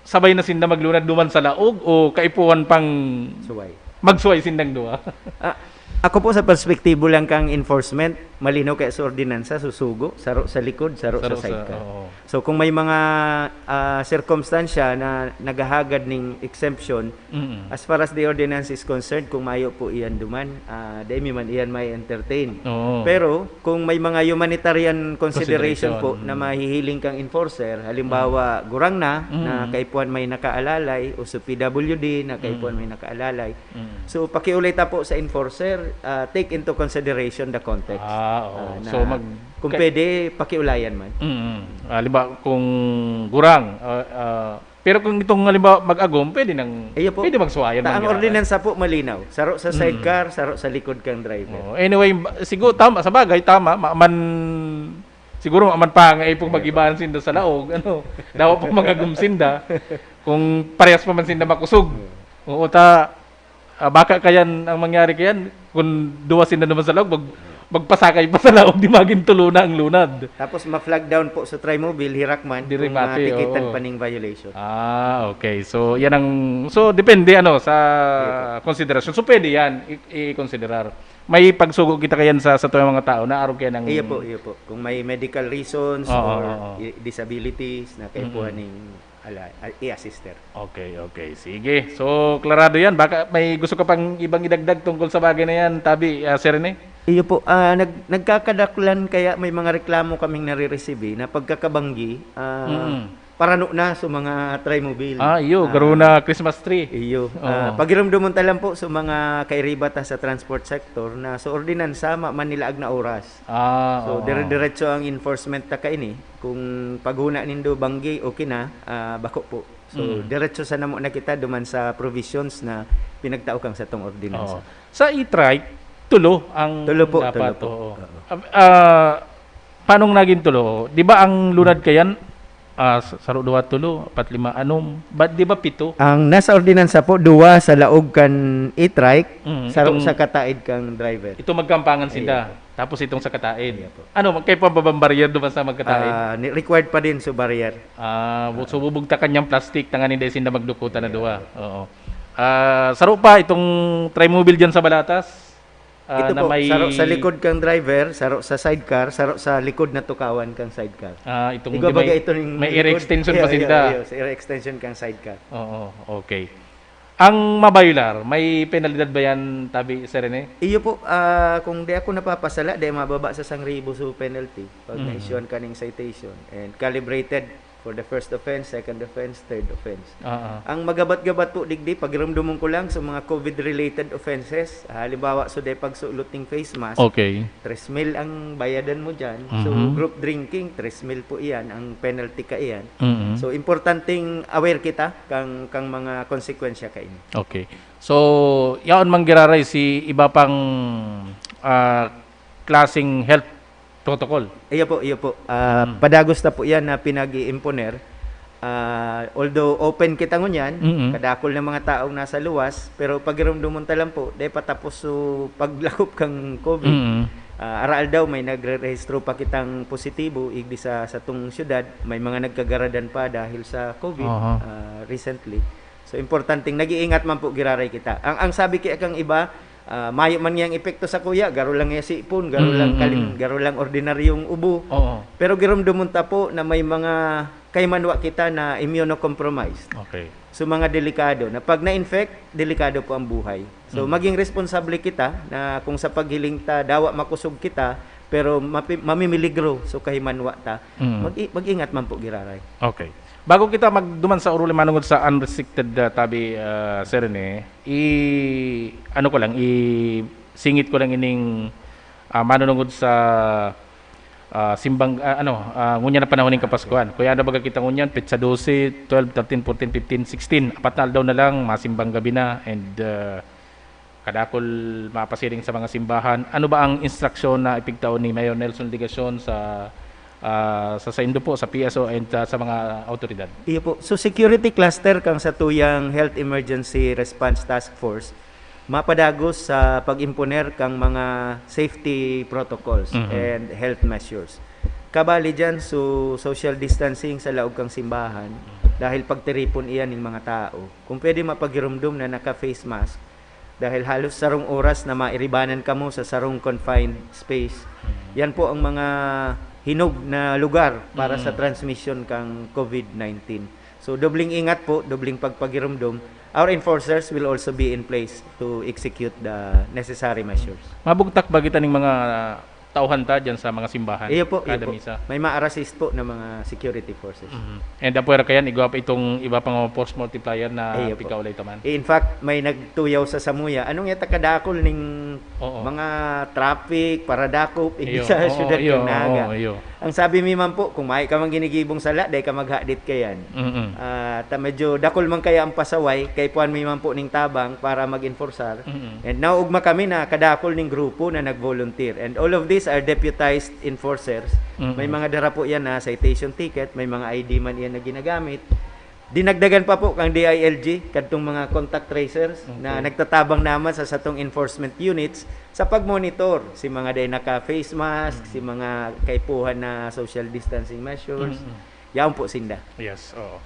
sabay na sinda maglunad duman sa laog o kaipuhan pang Suway. magsuway sindang duwa? Ah, ako po sa perspektibo lang kang enforcement, malinaw kaya sa ordinansa, susugo, saro sa likod, saro Saro sa sa, sidecar. oo. So, kung may mga, ah, sirkumstansya na naghahagad ning exemption, Mm. as far as the ordinance is concerned, kung mayo po iyan duman, ah, dai mi man iyan may entertain. Oo. Pero, kung may mga humanitarian consideration Consideration, po na mm. mahihiling kang enforcer, halimbawa, Mm. gurang na, Mm. na kaipuhan may nakaalalay, o sa P W D na kaipuhan Mm. may nakaalalay. Mm. So, pakiulay ta po sa enforcer, ah, take into consideration the context. Ah, oo. Ah, na So, mag-, kung ka- pwede, pakiulayan man. Mm. Ah, halimbawa, kung gurang, ah, ah, pero kung itong, halimbawa, mag-agom, pwede nang, Iyo po. pwede magsuwayan, Ta-, ang mangyari. ordinansa po malinaw. Saro sa Mm. sidecar, saro sa likod kang driver. Oo. Anyway, ba-, siguro tama, sa bagay, tama, ma-, man, siguro man pangay pong Iyo po. mag-ibahan sinda sa laog, ano, dawa pong mag-agom sinda, kung parehas pa man sinda makusog. Iyo. Oo, ta-, ah, baka kayan ang mangyari kayan, kung duwa sinda naman sa laog, mag-, magpasakay pa sa laog, di magin tulo na ang lunad. Tapos ma-flag down po sa Trimobile, hirak man, Diri kung pati, matikitan oo. pa ning violation. Ah, okay. So, yan ang, so, depende, ano, sa Iyo po. konsiderasyon. So, pwede yan, i-, i-konsiderar. May pagsugo kita kayan sa, sa tuwang mga tao na arog kayan ang Iyo po, iyo po. Kung may medical reasons Oo, or oo. i-, disabilities na kaipuhan Mm. ning ala-, a-, i-assister. Okay, okay. Sige. So, klarado yan. Baka may gusto ka pang ibang idagdag tungkol sa bagay na yan, tabi, ah, Sir Rene? Iyo po, ah, nag-, nagkakadaklan kaya may mga reklamo kaming nare-receive na pagkakabanggi, ah, Mm. parano na sa mga Trimobile. Ah, iyo, Ah, garo na Christmas tree. Iyo. Oo. Ah, pagiromdomon ta lang po sa mga kairiba ta sa transport sector na sa ordinansa, ma-, manilaag na oras. Ah, So, oo. dire-diretso ang enforcement ta kaini. Kung paghuna nindo banggi, okay na, ah, bako po. So, Mm. diretso sa namo na kita duman sa provisions na pinagtao kang satong ordinansa. Oo. Sa e-trike, tulo ang Tulo po, dapat, tulo po. oo. Oo. Ah, ah, paanong naging tulo? Di ba ang lunad kayan, ah, sa-, saro, duwa, tulo, apat, lima, anom? Ba, di ba pito? Ang nasa ordinansa po, duwa sa laog kan e-trike, Mm, saro itong sa kataid kang driver. Ito magkampangan sinda. Iya. Tapos itong sa kataid. Iya po. Ano, kaipuhan pa bang barrier duman sa magkataid? Ah, ni-, required pa din sa barrier. Ah, bu-, Ah. so bubugtakan niyang plastic, tanganing dai sinda magdukutan na Iya. duwa. Oo. Ah, saro pa itong Trimobile diyan sa Balatas, ah, Ito na po, may saro sa likod kang driver, saro sa sidecar, saro sa likod na tukawan kang sidecar. Ah, itong Igwa di may, baga ito yung may air likod. extension Iyo, pa iyo, sinda. iyo, sa air extension kang sidecar. Oo, okay. Ang mabayular, may penalidad ba yan, tabi, Sir Rene? Iyo po, ah, kung di ako napapasala, di mababa sa sangribo so penalty pag Mm. na-issuean ka ning citation and calibrated for the first offense, second offense, third offense. Ah, ah. Ang magabat-gabat po digdi, pagiromdomon ko lang sa mga covid-related offenses, halimbawa, so di pagsulot ning face mask, Okay. tres mil ang bayadan mo dyan. So, Mhm. group drinking, tres mil po iyan, ang penalty ka iyan. Mhm. So, importanteng aware kita kang, kang mga konsekwensya kaini. Okay. So, yaon man giraray si iba pang, ah, klaseng health protocol. Iyo po, iyo po. Ah, Mm. padagos na po iyan na pinag-iimponer. Ah, although open kita ngunyan, Mm-mm. kadakul na mga taong nasa luwas, pero pagiromdomon ta lang po, dai pa tapos so paglakop kang covid. Mm-mm. Ah, aroaldaw may nagrerehistro pa kitang positibo, igdi sa satong syudad, may mga nagkagaradan pa dahil sa covid, Aha. ah, recently. So, importanteng nag-iingat man po giraray kita. Ang, ang sabi kaya kang iba, ah, mayo man ngiyang epekto sa kuya, garo lang niya sipon, garo Mm, lang kalin-, mm. garo lang ordinaryong ubo. Oo. Pero giromdomon ta po na may mga kaimanwa kita na immunocompromised. Okay. So, mga delikado, na pag na-infect, delikado po ang buhay. So, Mm. maging responsable kita na kung sa paghiling ta, dawa makosog kita, pero mapi-, mamimiligro, so kahimanwa ta. Mm. Mag-i-, mag-ingat man po giraray. Okay. Bago kita magduman sa oruli manungod sa unrestricted, ah, tabi, ah, Sir Rene, i-, ano ko lang, i-, singit ko lang ining, ah, manunungod sa, ah, simbang, ah, ano, ah, ngunyan na panahon ning Kapaskuhan. Kuya, ano baga kita ngunyan? Petsa dose, twelve, thirteen, fourteen, fifteen, sixteen. Apat na aldaw na lang, masimbang gabi na, and, ah, kadakul mapasiring sa mga simbahan. Ano ba ang instruksyon na ipigtao ni Mayor Nelson Legacion sa, ah, sa saindo po, sa P S O and, ah, sa mga awtoridad? Iyo po. So, security cluster kang satuyang Health Emergency Response Task Force, mapadagos sa pag-imponer kang mga safety protocols Mhm. and health measures. Kabali dyan, so, social distancing sa laog kang simbahan, dahil pagtiripon iyan ning mga tao. Kung pwede, mapagirumdom na naka-face mask, dahil halos sarong oras na mairibanan kamo sa sarong confined space. Yan po ang mga hinog na lugar para sa Mm. transmission kang COVID nineteen. So, dobling ingat po, dobling pagpagirumdom. Our enforcers will also be in place to execute the necessary measures. Mabugtak ba kita ning mga tauhan ta dyan sa mga simbahan Iyo po, iyo kada po. misa? May ma-assist po na mga security forces. Mhm. And apwera kayan, igwa pa itong iba pang mga force multiplier na Iyo po. pigkaulay ta man? Eh, in fact, may nagtuyaw sa samuya. Anong yata kadakol ning Oo. mga traffic, paradakop, Iyo, igwa sa oo, syudad iyo, kan Naga? oo, iyo. Ang sabi mi man po, kung mayo ka man ginigibong sala, dai ka maghadit kayan. Mm-mm. Ah, ta medyo dakol man kaya ang pasaway, kaipuhan mi man po ning tabang para mag-enforsar. Mm-mm. And naugma kami na kadakol ning grupo na nag-volunteer. And all of these are deputized enforcers. Mm-mm. May mga dara po yan na citation ticket, may mga I D man iyan na ginagamit. Dinagdagan pa po kang D I L G, kadtong mga contact tracers na Okay. nagtatabang naman sa satong enforcement units sa pag-monitor si mga day naka-face mask, Mm. si mga kaipuhan na social distancing measures. Mm-mm. Yaon po sinda. Yes, oo.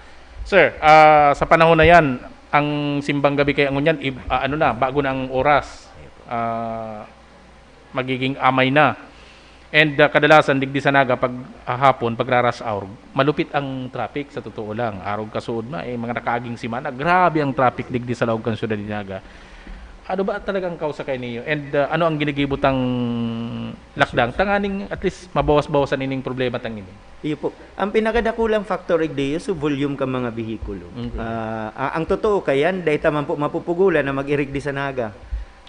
Sir, ah, sa panahon na yan, ang simbang gabi kaya ngunyan, ib-, ah, ano na, bago na ang oras. Ah, magiging amay na. And, ah, kadalasan, digdi sa Naga, pag hapon, pag rush hour, malupit ang traffic, sa totoo lang. Arog kasuod na, eh, mga nakaaging semana, grabe ang traffic digdi sa laog kan syudad ni Naga. Ano ba talagang kausa kay niyo? And, ah, ano ang ginigibotang lakdang? Tanganing at least mabawas-bawasan ining problema tang ini. Iyo po. Ang pinakadakulang factor igdi, so volume ka mga behikulo. Okay. Ah, a-, ang totoo kayan, dai ta man po mapupugulan na mag-irig di sa Naga.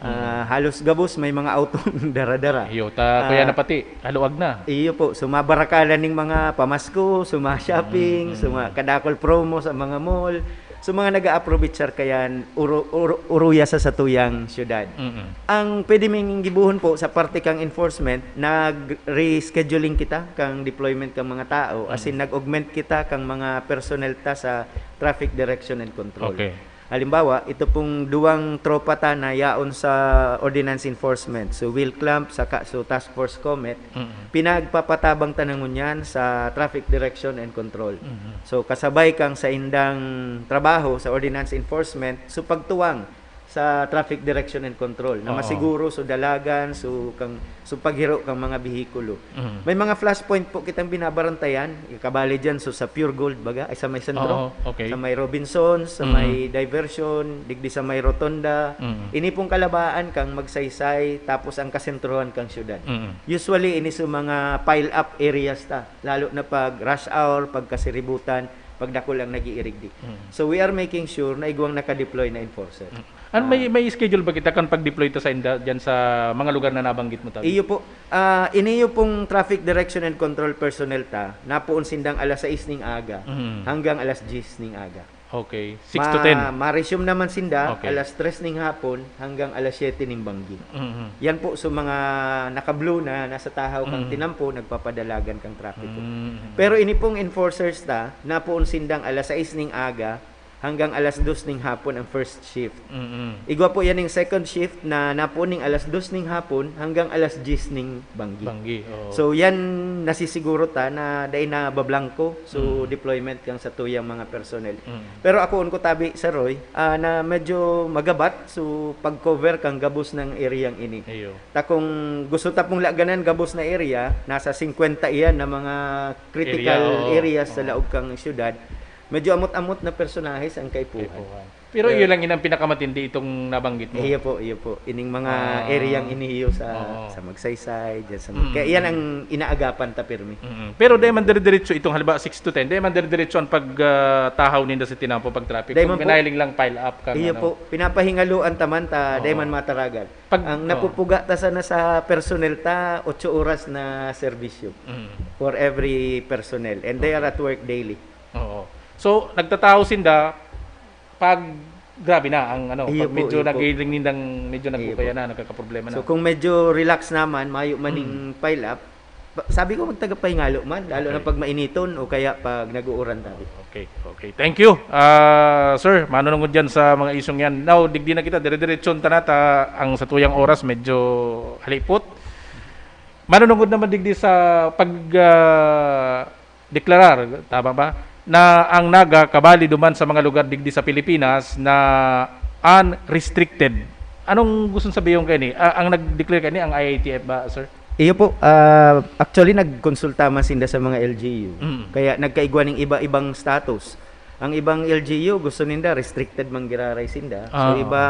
Ah, Mm. halos gabos may mga autong dara-dara. Iyo, ta, Ah, kaya na pati, haluag na. Iyo po. So, mabarakalan ning mga pamasko, suma-shopping, Mm, mm, suma-, mm. kadakol promo sa mga mall. So, mga nag-aaprovechar kayan, uro-, uro-, uruya sa satuyang syudad. Mm. Ang pwede ming gibohon po sa parte kang enforcement, nag-rescheduling kita kang deployment kang mga tao, as in, Mm. nag-augment kita kang mga personnel ta sa traffic direction and control. Okay. Halimbawa, ito pong duwang tropa ta na yaon sa ordinance enforcement, so Will Clamp saka so Task Force Comet, Mm. pinagpapatabang ta na ngunyan sa traffic direction and control. Mm. So, kasabay kang saindang trabaho sa ordinance enforcement, so pagtuwang sa traffic direction and control na Oo. masiguro so dalagan, so kang, so paghiro kang mga behikulo. Mhm. May mga flashpoint po kitang binabarantayan, kabali dyan, so sa Pure Gold baga, ay sa may sentro, Oo, okay. sa may Robinsons, sa Mhm. may diversion, digdi sa may rotonda. Mhm. Ini pong kalabaan kang Magsaysay, tapos ang kasentrohan kang syudad. Mhm. Usually, ini sa mga pile-up areas ta, lalo na pag rush hour, pag kasiributan, pag dakul ang nag-iirigdi. Mhm. So, we are making sure na igwang nakadeploy na enforcer. Mhm. Ano, may, Ah. may schedule ba kita kan pag-deploy ta sa inda, dyan sa mga lugar na nabanggit mo, Tabi? Iyo po. Ah, iniyo pong traffic direction and control personnel ta, napoon sindang alas sais ning aga Mhm. hanggang alas diyes ning aga. Okay. Six to Ma-, ten. ma-resume naman sinda Okay. alas tres ning hapon hanggang alas siyete ning banggi. Mhm. Yan po, so mga naka-blue na nasa tahaw kang Mhm. tinampo, nagpapadalagan kang trapiko. Mhm. Pero ini pong enforcers ta, napoon sindang alas sais ning aga hanggang alas dos ning hapon ang first shift. Mm-mm. Igwa po yan yung second shift na napuon ning alas dos ning hapon hanggang alas diyes ning banggi. Banggi. Oo. So yan, nasisiguro ta na dai na bablangko. So Mm. deployment kang sa tuyang mga personnel. Mm. Pero ako ko tabi, Sir Roy, ah, na medyo magabat. So pag-cover kang gabos ng area ini. Iyo. Ta kung gusto ta pong laganan gabos na area, nasa singkwenta iyan na mga critical Area, oo. areas sa Oo. laog kang syudad. Medyo amot-amot na personahes ang kaipuhan. Kaipuhan. Pero Pero- yun lang yun ang pinakamatindi itong nabanggit mo. Iyo po, iyo po. Ining mga Ah. area ang inihiyo sa Oo. sa Magsaysay, dyan sa Mm. Kaya yan ang inaagapan ta pirmi. Mm. Pero dai man dire-diretso itong halimbawa six to ten, dai man dire-diretso ang pag ah, tahaw ninda sa tinampo pag traffic. Dai Kung man po. ginahiling lang pile up ka Iyo ano. po, pinapahingaluan ta man ta, dai Oo. man mataragan. Pag- Ang oo. napupuga ta sana sa personnel ta, otso oras na serbisyo Mm. for every personnel. And they are at work daily. Oo. So, nagtatahaw sinda pag grabe na ang ano, Iyo pag po, medyo iyo po. naghihiling nindang medyo Iyo nagkukaya po. na, nagkakaproblema na. So kung medyo relax naman, mayo man Mm. ning pile up. Ba- Sabi ko magtagapahingalo man, lalo Okay. na pag mainiton o kaya pag nag-uuran tabi. Okay, okay. Thank you, ah, sir. Manunungod yan sa mga isyong yan. Now, digdi na kita, dire-diretsyon ta na ta ang sa tuyang oras, medyo halipot. Manunungod naman digdi sa pag ah, deklarar, tama ba? Na ang Naga kabali duman sa mga lugar digdi sa Pilipinas na unrestricted. Anong gusto sabihon kaini? Ah, ang nag-declare kaini ang I A T F ba, sir? Iyo po, ah, actually nagkonsulta man sinda sa mga L G U. Mm. Kaya nagkaigwa ning iba-ibang status. Ang ibang L G U gusto ninda restricted man giraray sinda. So Ah. iba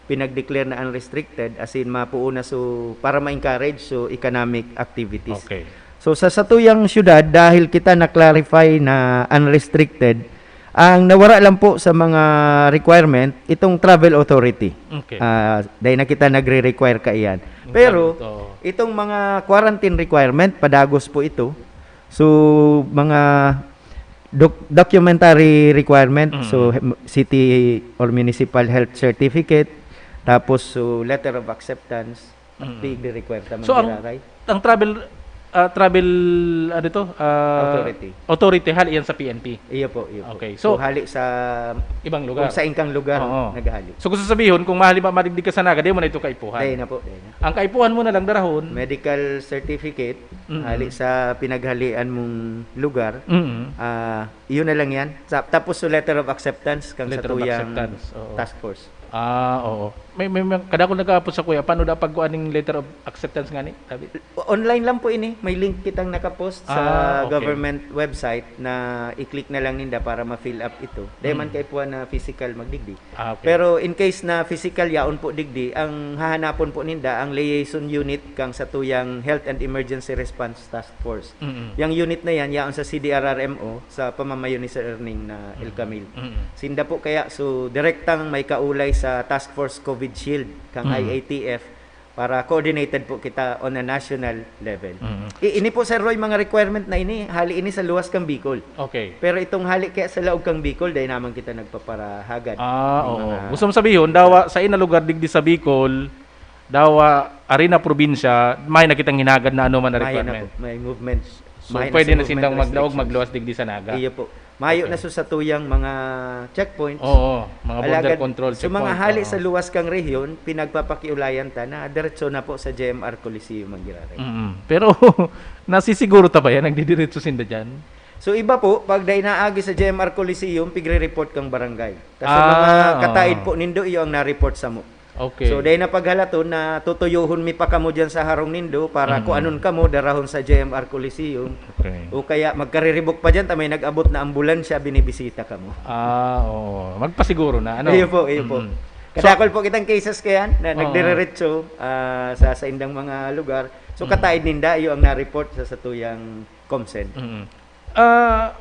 pinag-declare na unrestricted, as in mapuo na so para ma-encourage so economic activities. Okay. So sa satuyang syudad, dahil kita na-clarify na unrestricted, ang nawara lang po sa mga requirement itong travel authority. Okay. Ah, dahil na kita nagre-require kaiyan. Yung Pero travel, oo. itong mga quarantine requirement, padagos po ito. So mga doc- documentary requirement, Mm. so hem- city or municipal health certificate, tapos so letter of acceptance, Mm. pig require ta man So, ang, giraray. ang travel ah, travel ano to? Ah, Authority. Authority hali yan sa P N P. Iyo po, iyo po. Okay, So, so, hali sa ibang lugar. Kung sa ingkang lugar Oo. naghali. So gusto sabihin, kung mahali ba madigdi ka sa Naga, di mo na ito kaipuhan. Dahil na po, dahil na. Ang kaipuhan mo na lang darahon. Medical certificate, Mm. hali sa pinaghalian mong lugar, Mm. ah, iyon na lang yan. Sa, tapos so letter of acceptance kang Letter of satuyang acceptance, oo. task force. Ah, oo. May, may, may kadakol nag-aapos sa kuya, paano daw pagkuha ning letter of acceptance nga ni? Sabi? Online lang po ini. May link kitang nakapost sa Ah, okay. government website na i-click na lang ninda para ma-fill up ito. Dahil man Mm. kaipuhan na physical magdigdi. Ah, okay. Pero in case na physical yaon po digdi, ang hahanapon po ninda ang liaison unit kang satuyang Health and Emergency Response Task Force. Mm-mm. Yang unit na yan, yaon sa C D R R M O sa pamamayo ni Sir Erning na El Camil. Mm-mm. Sinda po kaya, so direktang may kaulay sa Task Force COVID Shield kang Mm. I A T F para coordinated po kita on a national level. Mm. I- ini po, Sir Roy, mga requirement na ini, hali ini sa luwas kang Bicol. Okay. Pero itong hali kaya sa laog kang Bicol, dahil naman kita nagpaparahagad. Ah, Yung oo. mga- Gusto mo sabihin, dawa sa ina lugar digdi sa Bicol, dawa ari na probinsya, may nakitang hinagad na ano man na Maya na requirement. po, may movements. So, Maya na pwede sa na sindang movement maglaog, restrictions. magluwas digdi sa Naga. Iyo po. Mayo Okay. na so sa tuyang mga checkpoints. Oo, mga border Alagad, control so mga checkpoint, hali oo. Sa luwas kang rehiyon, pinagpapakiulayan ta na diretso na po sa J M R Coliseum ang giraray. Mm. Pero, nasisiguro ta ba yan? Nagdidiretso sinda dyan? So iba po, pag dai naagi sa J M R Coliseum, pigre-report kang barangay. Kasi Ah, mga oo. kataid po nindo, iyo ang na-report sa mo. Okay. So, dai na paghalaton na tutuyohon mi pa kamo dyan sa harong nindo para Mm. kung anon kamo, darahon sa J M R Coliseum. Okay. O kaya magkariribok pa dyan, ta may nag-abot na ambulansya, binibisita kamo. Ah, oo. Magpasiguro na, ano? Iyo po, iyo po. Mm. Kadakol po kitang cases kayan na Oo. nagdireretso ah, sa saindang mga lugar. So, Mm. kataid ninda, iyo ang na-report sa satuyang COMSEN. Mm. Ah,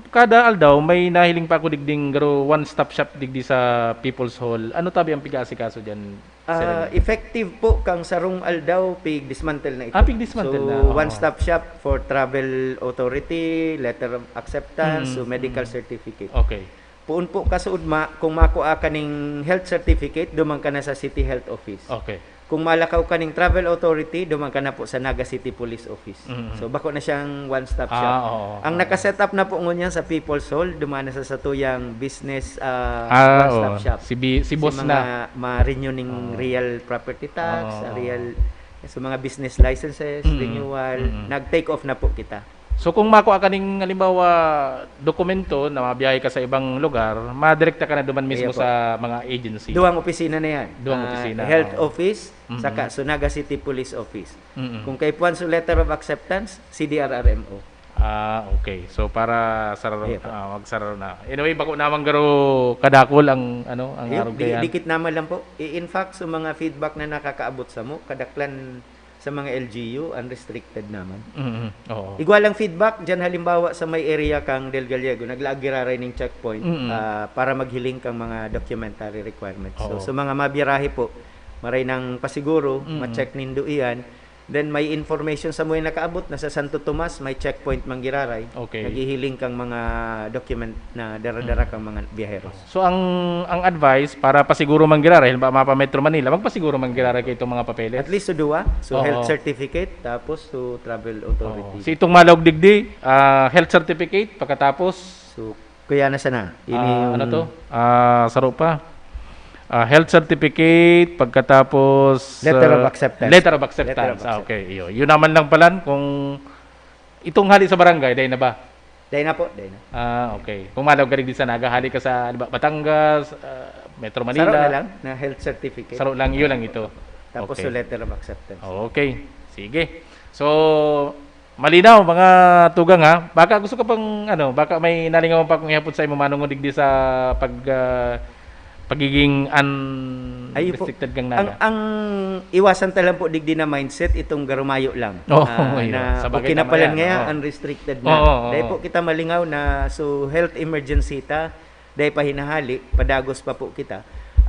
kada aldaw, may nahiling pa ako digding garo one-stop shop digdi sa People's Hall. Ano tabi ang pig-aasikaso dyan, Sir Ah, Rene? Effective po kang sarong aldaw, pig-dismantle na ito. Ah, pig-dismantle So, na, oo. One-stop shop for travel authority, letter of acceptance, Mm, so medical mm. Certificate. Okay. Puon po ka sa ugma, kung makua ka ning health certificate, duman ka na sa City Health Office. Okay. Kung malakaw ka ning travel authority, duman ka na po sa Naga City Police Office. Mm. So, bako na siyang one-stop shop. Ah, oo. Ang naka-set up na po ngunyan sa People's Hall, duman na sa satuyang business ah, Ah, one-stop oo. shop. Si, bi- si boss mga na. ma-renew ning Oo. real property tax, Oo. real sa mga business licenses, Mm, renewal, mm. nag-take off na po kita. So kung makuha ka ning halimbawa dokumento na mabiyahe ka sa ibang lugar, madirekta ka na duman mismo Iya po. sa mga agency. Duwang opisina na yan. Duwang Ah, opisina, Health oo. Office, Mm-mm. saka sa Naga City Police Office. Mm-mm. Kung kaipuhan sa letter of acceptance, C D R R M O. Ah, okay. So para sararo, Iya po. ah, magsararo na. Anyway, bako naman garo kadakol ang ano, ang Ayun, arog di, kayan. dikit naman lang po. I- in fact, sa mga feedback na nakakaabot sa mo, kadaklan sa mga L G U, unrestricted naman. Mm, oo. Igwa lang feedback, dyan halimbawa sa may area kang Del Gallego, naglaag giraray ning checkpoint Mm. ah, para maghiling kang mga documentary requirements. So, Oo. sa mga mabirahe po, maray nang pasiguro, Mm. ma-check nindo iyan. Then, may information sa mga nakaabot na sa Santo Tomas, may checkpoint manggiraray. Okay. Naghihiling kang mga document na dara-dara Mm. kang mga biyaheros. So ang ang advice para pasiguro manggiraray, halimbawa mapa Metro Manila, magpasiguro manggiraray kay itong mga papeles. At least so duwa. So Oo. health certificate, tapos so travel authority. Oo. Si itong malog digdi, ah, health certificate, pagkatapos So, kuya na sana. Ini ah, yung ano to? Ah, saro pa. Ah, health certificate, pagkatapos Letter of ah, acceptance. Letter of Letter acceptance. of Ah, acceptance. Okay, iyo. Yun naman lang pala kung itong hali sa barangay, dahil na ba? Dahil na po, dahil na. Ah, okay. Kung malog ka digdi sa Naga, hali ka sa, di ba, Batangas, ah, Metro Manila. Saro na lang na health certificate. Saro lang, yun lang ito. Tapos Okay. so letter of acceptance. Okay. Sige. So, malinaw, mga tugang, ha. Baka gusto ka pang ano, baka may nalingawan pa akong ihapot sa imo manungod digdi sa pag ah, pagiging Ayun po. unrestricted kang Ang, Naga. ang iwasan ta lang po digdi na mindset, itong garumayo lang. Oo, Ah, ayun. na Sa bagay, okay na tama pala yan, ngayon, oo. Unrestricted na. Oo, oo, Dahil oo. Po kita malingaw na so health emergency ta, dahil pa hinahali, padagos pa po kita.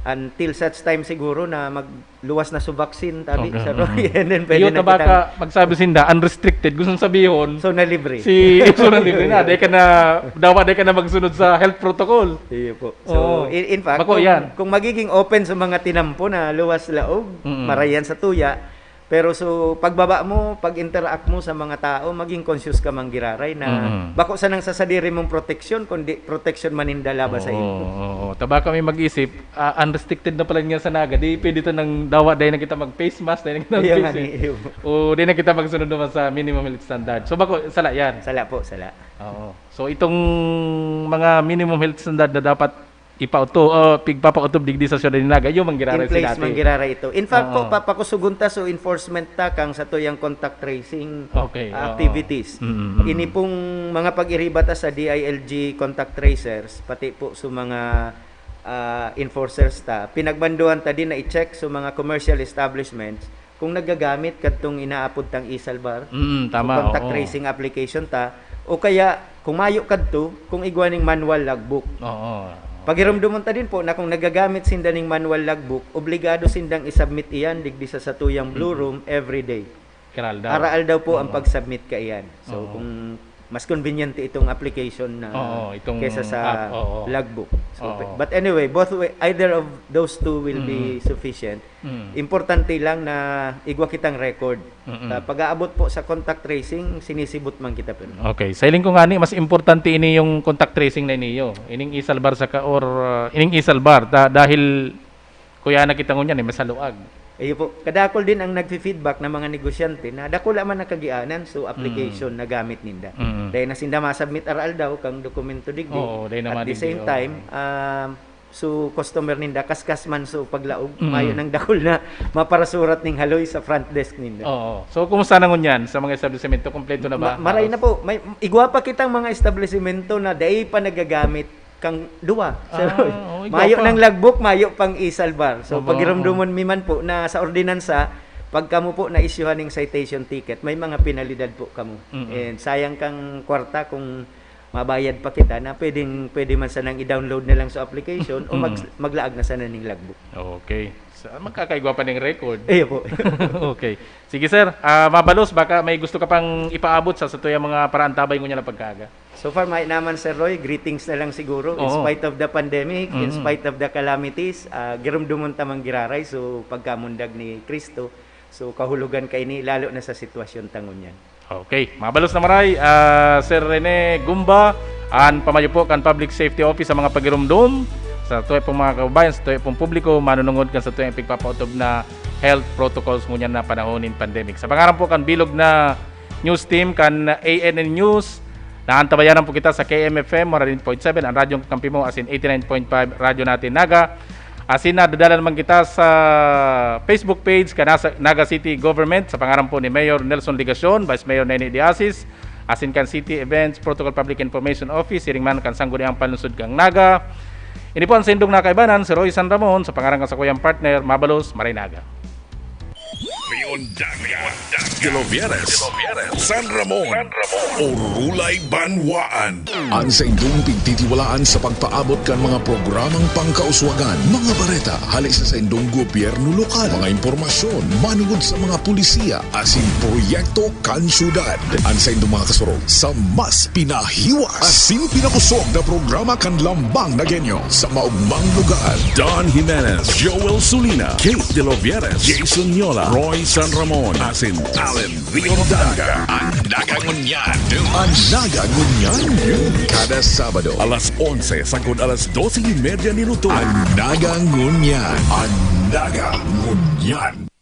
Until such time siguro na magluwas na so vaccine, tabi, Okay, sa mm. and then pwede Iyo, na tabaka, kita. Magsabi sinda, unrestricted. Gusto sabihin, So, na libre. Si so na libre na. Dahil ka na, dapat dahil ka na magsunod sa health protocol. Iyo po. So, Oo. in, in fact, Bako kung, yan. kung magiging open sa mga tinampo na luwas laog, Mm. marayan sa tuya, pero so, pagbaba mo, pag-interact mo sa mga tao, maging conscious ka manggiraray na Mm. bako sanang sa sadiri mong proteksyon, kundi proteksyon man ninda laban sa Oo, inyo. oo. Tabaka may mag-isip, ah, unrestricted na pala niya sa Naga. Di pwede to nang dawa, dahil na kita mag-face mask, dahil na kita Iyo nga mag-face. ni, iyo. O di na kita magsunod naman sa minimum health standard. So bako, sala yan. Sala po, sala. Oo. So itong mga minimum health standard na dapat ipauto, o pigpapautob digdi sa syudad ni Naga, yung manggiraray In place, sila, ate. Manggiraray ito. In fact po, Oo. papakusugon ta so enforcement ta kang sa tuyang contact tracing Okay, ah, oo. activities. Mm, mm. Ini pong mga pag-iriba ta sa D I L G contact tracers, pati po sa mga ah, enforcers ta, pinagbanduan ta din na i-check sa mga commercial establishments kung nagagamit kadtong inaapod tang e-salbar. Mm, tama, So, contact oo. Tracing application ta, o kaya kung mayo kadto, kung igwa ning manual logbook. Oo. Pagirumdomon ta din po na kung nagagamit sinda ning manual logbook, obligado sindang i-submit iyan digdi sa satuyang Blue Mm. Room every day. Kiral daw. Araal daw po ang Oo. pag-submit kaiyan. So, Oo. kung mas convenient itong application na Oo, itong kaysa sa app, oo. Logbook. So, Oo. but anyway, both way, either of those two will be Mm. sufficient. Mm. Importante lang na igwa kitang record. Mm-mm. Sa pag-aabot po sa contact tracing, sinisibot man kita pero. Okay. Sa hiling ko nga ni, mas importante ini yung contact tracing na iniyo. Ining e-salbar sa ka or uh, ining e-salbar da, dahil kuya na kita ngunyan eh, masaluag. Iyo po, kadakol din ang nagfi-feedback ng mga negosyante na dakula man ang kagianan, so application na gamit ninda. Mm. Dahil na sinda masubmit araal daw kang dokumento digdi. Oo, dahil naman At the digdi, same oo. time, um, so customer ninda, kaskas man so paglaog, Mm. mayo nang dakul na maparasurat ning haloy sa front desk ninda. Oo. So, kumusta na ngunyan sa mga establishmento? Kompleto na ba? Ma- maray na Halos? po. May igwa pa kitang mga establishmento na dai pa nagagamit kang duwa. So, Ah, oo, igwa mayo pa. Nang logbook, mayo pang e-salbar. So, Oo, pagirumdomon oo. mi man po na sa ordinansa, pag kamo po na-issuehan ng citation ticket, may mga penalidad po kamo. Mm-mm. And sayang kang kwarta kung mabayad pa kita na pwedeng, pwede man sanang i-download na lang sa application o mag-, Mm. maglaag na sana ning logbook. Okay. So, magkakaigwa pa ning record. Iyo po. Okay. Sige, sir. Ah, mabalos, baka may gusto ka pang ipaabot sa satuyang mga paraantabay ngunyan na pagkaaga. So far, may naman, Sir Roy, greetings na lang siguro. In Oo. spite of the pandemic, in Mm. spite of the calamities, ah, giromdomon ta man giraray. So, pagkamundag ni Cristo, so, kahulogan kaini, lalo na sa sitwasyon ta ngunyan. Okay. Mabalos na maray, ah, Sir Rene Gumba, an pamayo po kan Public Safety Office sa mga pagiromdom, sa tuya pong mga kababayan, sa tuya pong publiko, manunungod kan sa tuya pigpapaotob na health protocols ngunyan na panahon nin pandemic. Sa pangaran po kan bilog na news team kan A N N News, naantabayanan po kita sa K M F M, one hundred point seven, ang radyong kakampi mo, asin eighty-nine point five, Radyo Natin Naga. Asin nadadala naman kita sa Facebook page kan Nasa-, Naga City Government sa pangaran po ni Mayor Nelson Legacion, Vice Mayor Nene de Asis, asin kan City Events Protocol Public Information Office, siring man kan Sangguniang Panlungsod kan Naga. Ini po an saindong nakaibanan, si Roy San Ramon, sa pangaran kan sakuyang partner, Mabalos, Maray Naga. Rion Daga, De los Vianes, San Ramon, Orulay Banwaan. An saindong pigtitiwalaan sa pagpaabot kan mga programang pangkauswagan, mga bareta hale sa saindong gobyerno lokal, mga impormasyon manungod sa mga pulisiya asin proyekto kan syudad. An saindong mga kasurog sa mas pinahiwas asin pinakosog na programa kan Lambang na Genyo sa maogmang lugar. Don Jimenez, Joel Sulina, Kate De los Vianes, Jason Yola, Roy San Ramon, asin Allen Rion Daga. An Naga Ngunyan. An Naga Ngunyan. Kada Sabado. Alas onse sagkod alas dose y media nin utog. An Naga Ngunyan. An Naga Ngunyan.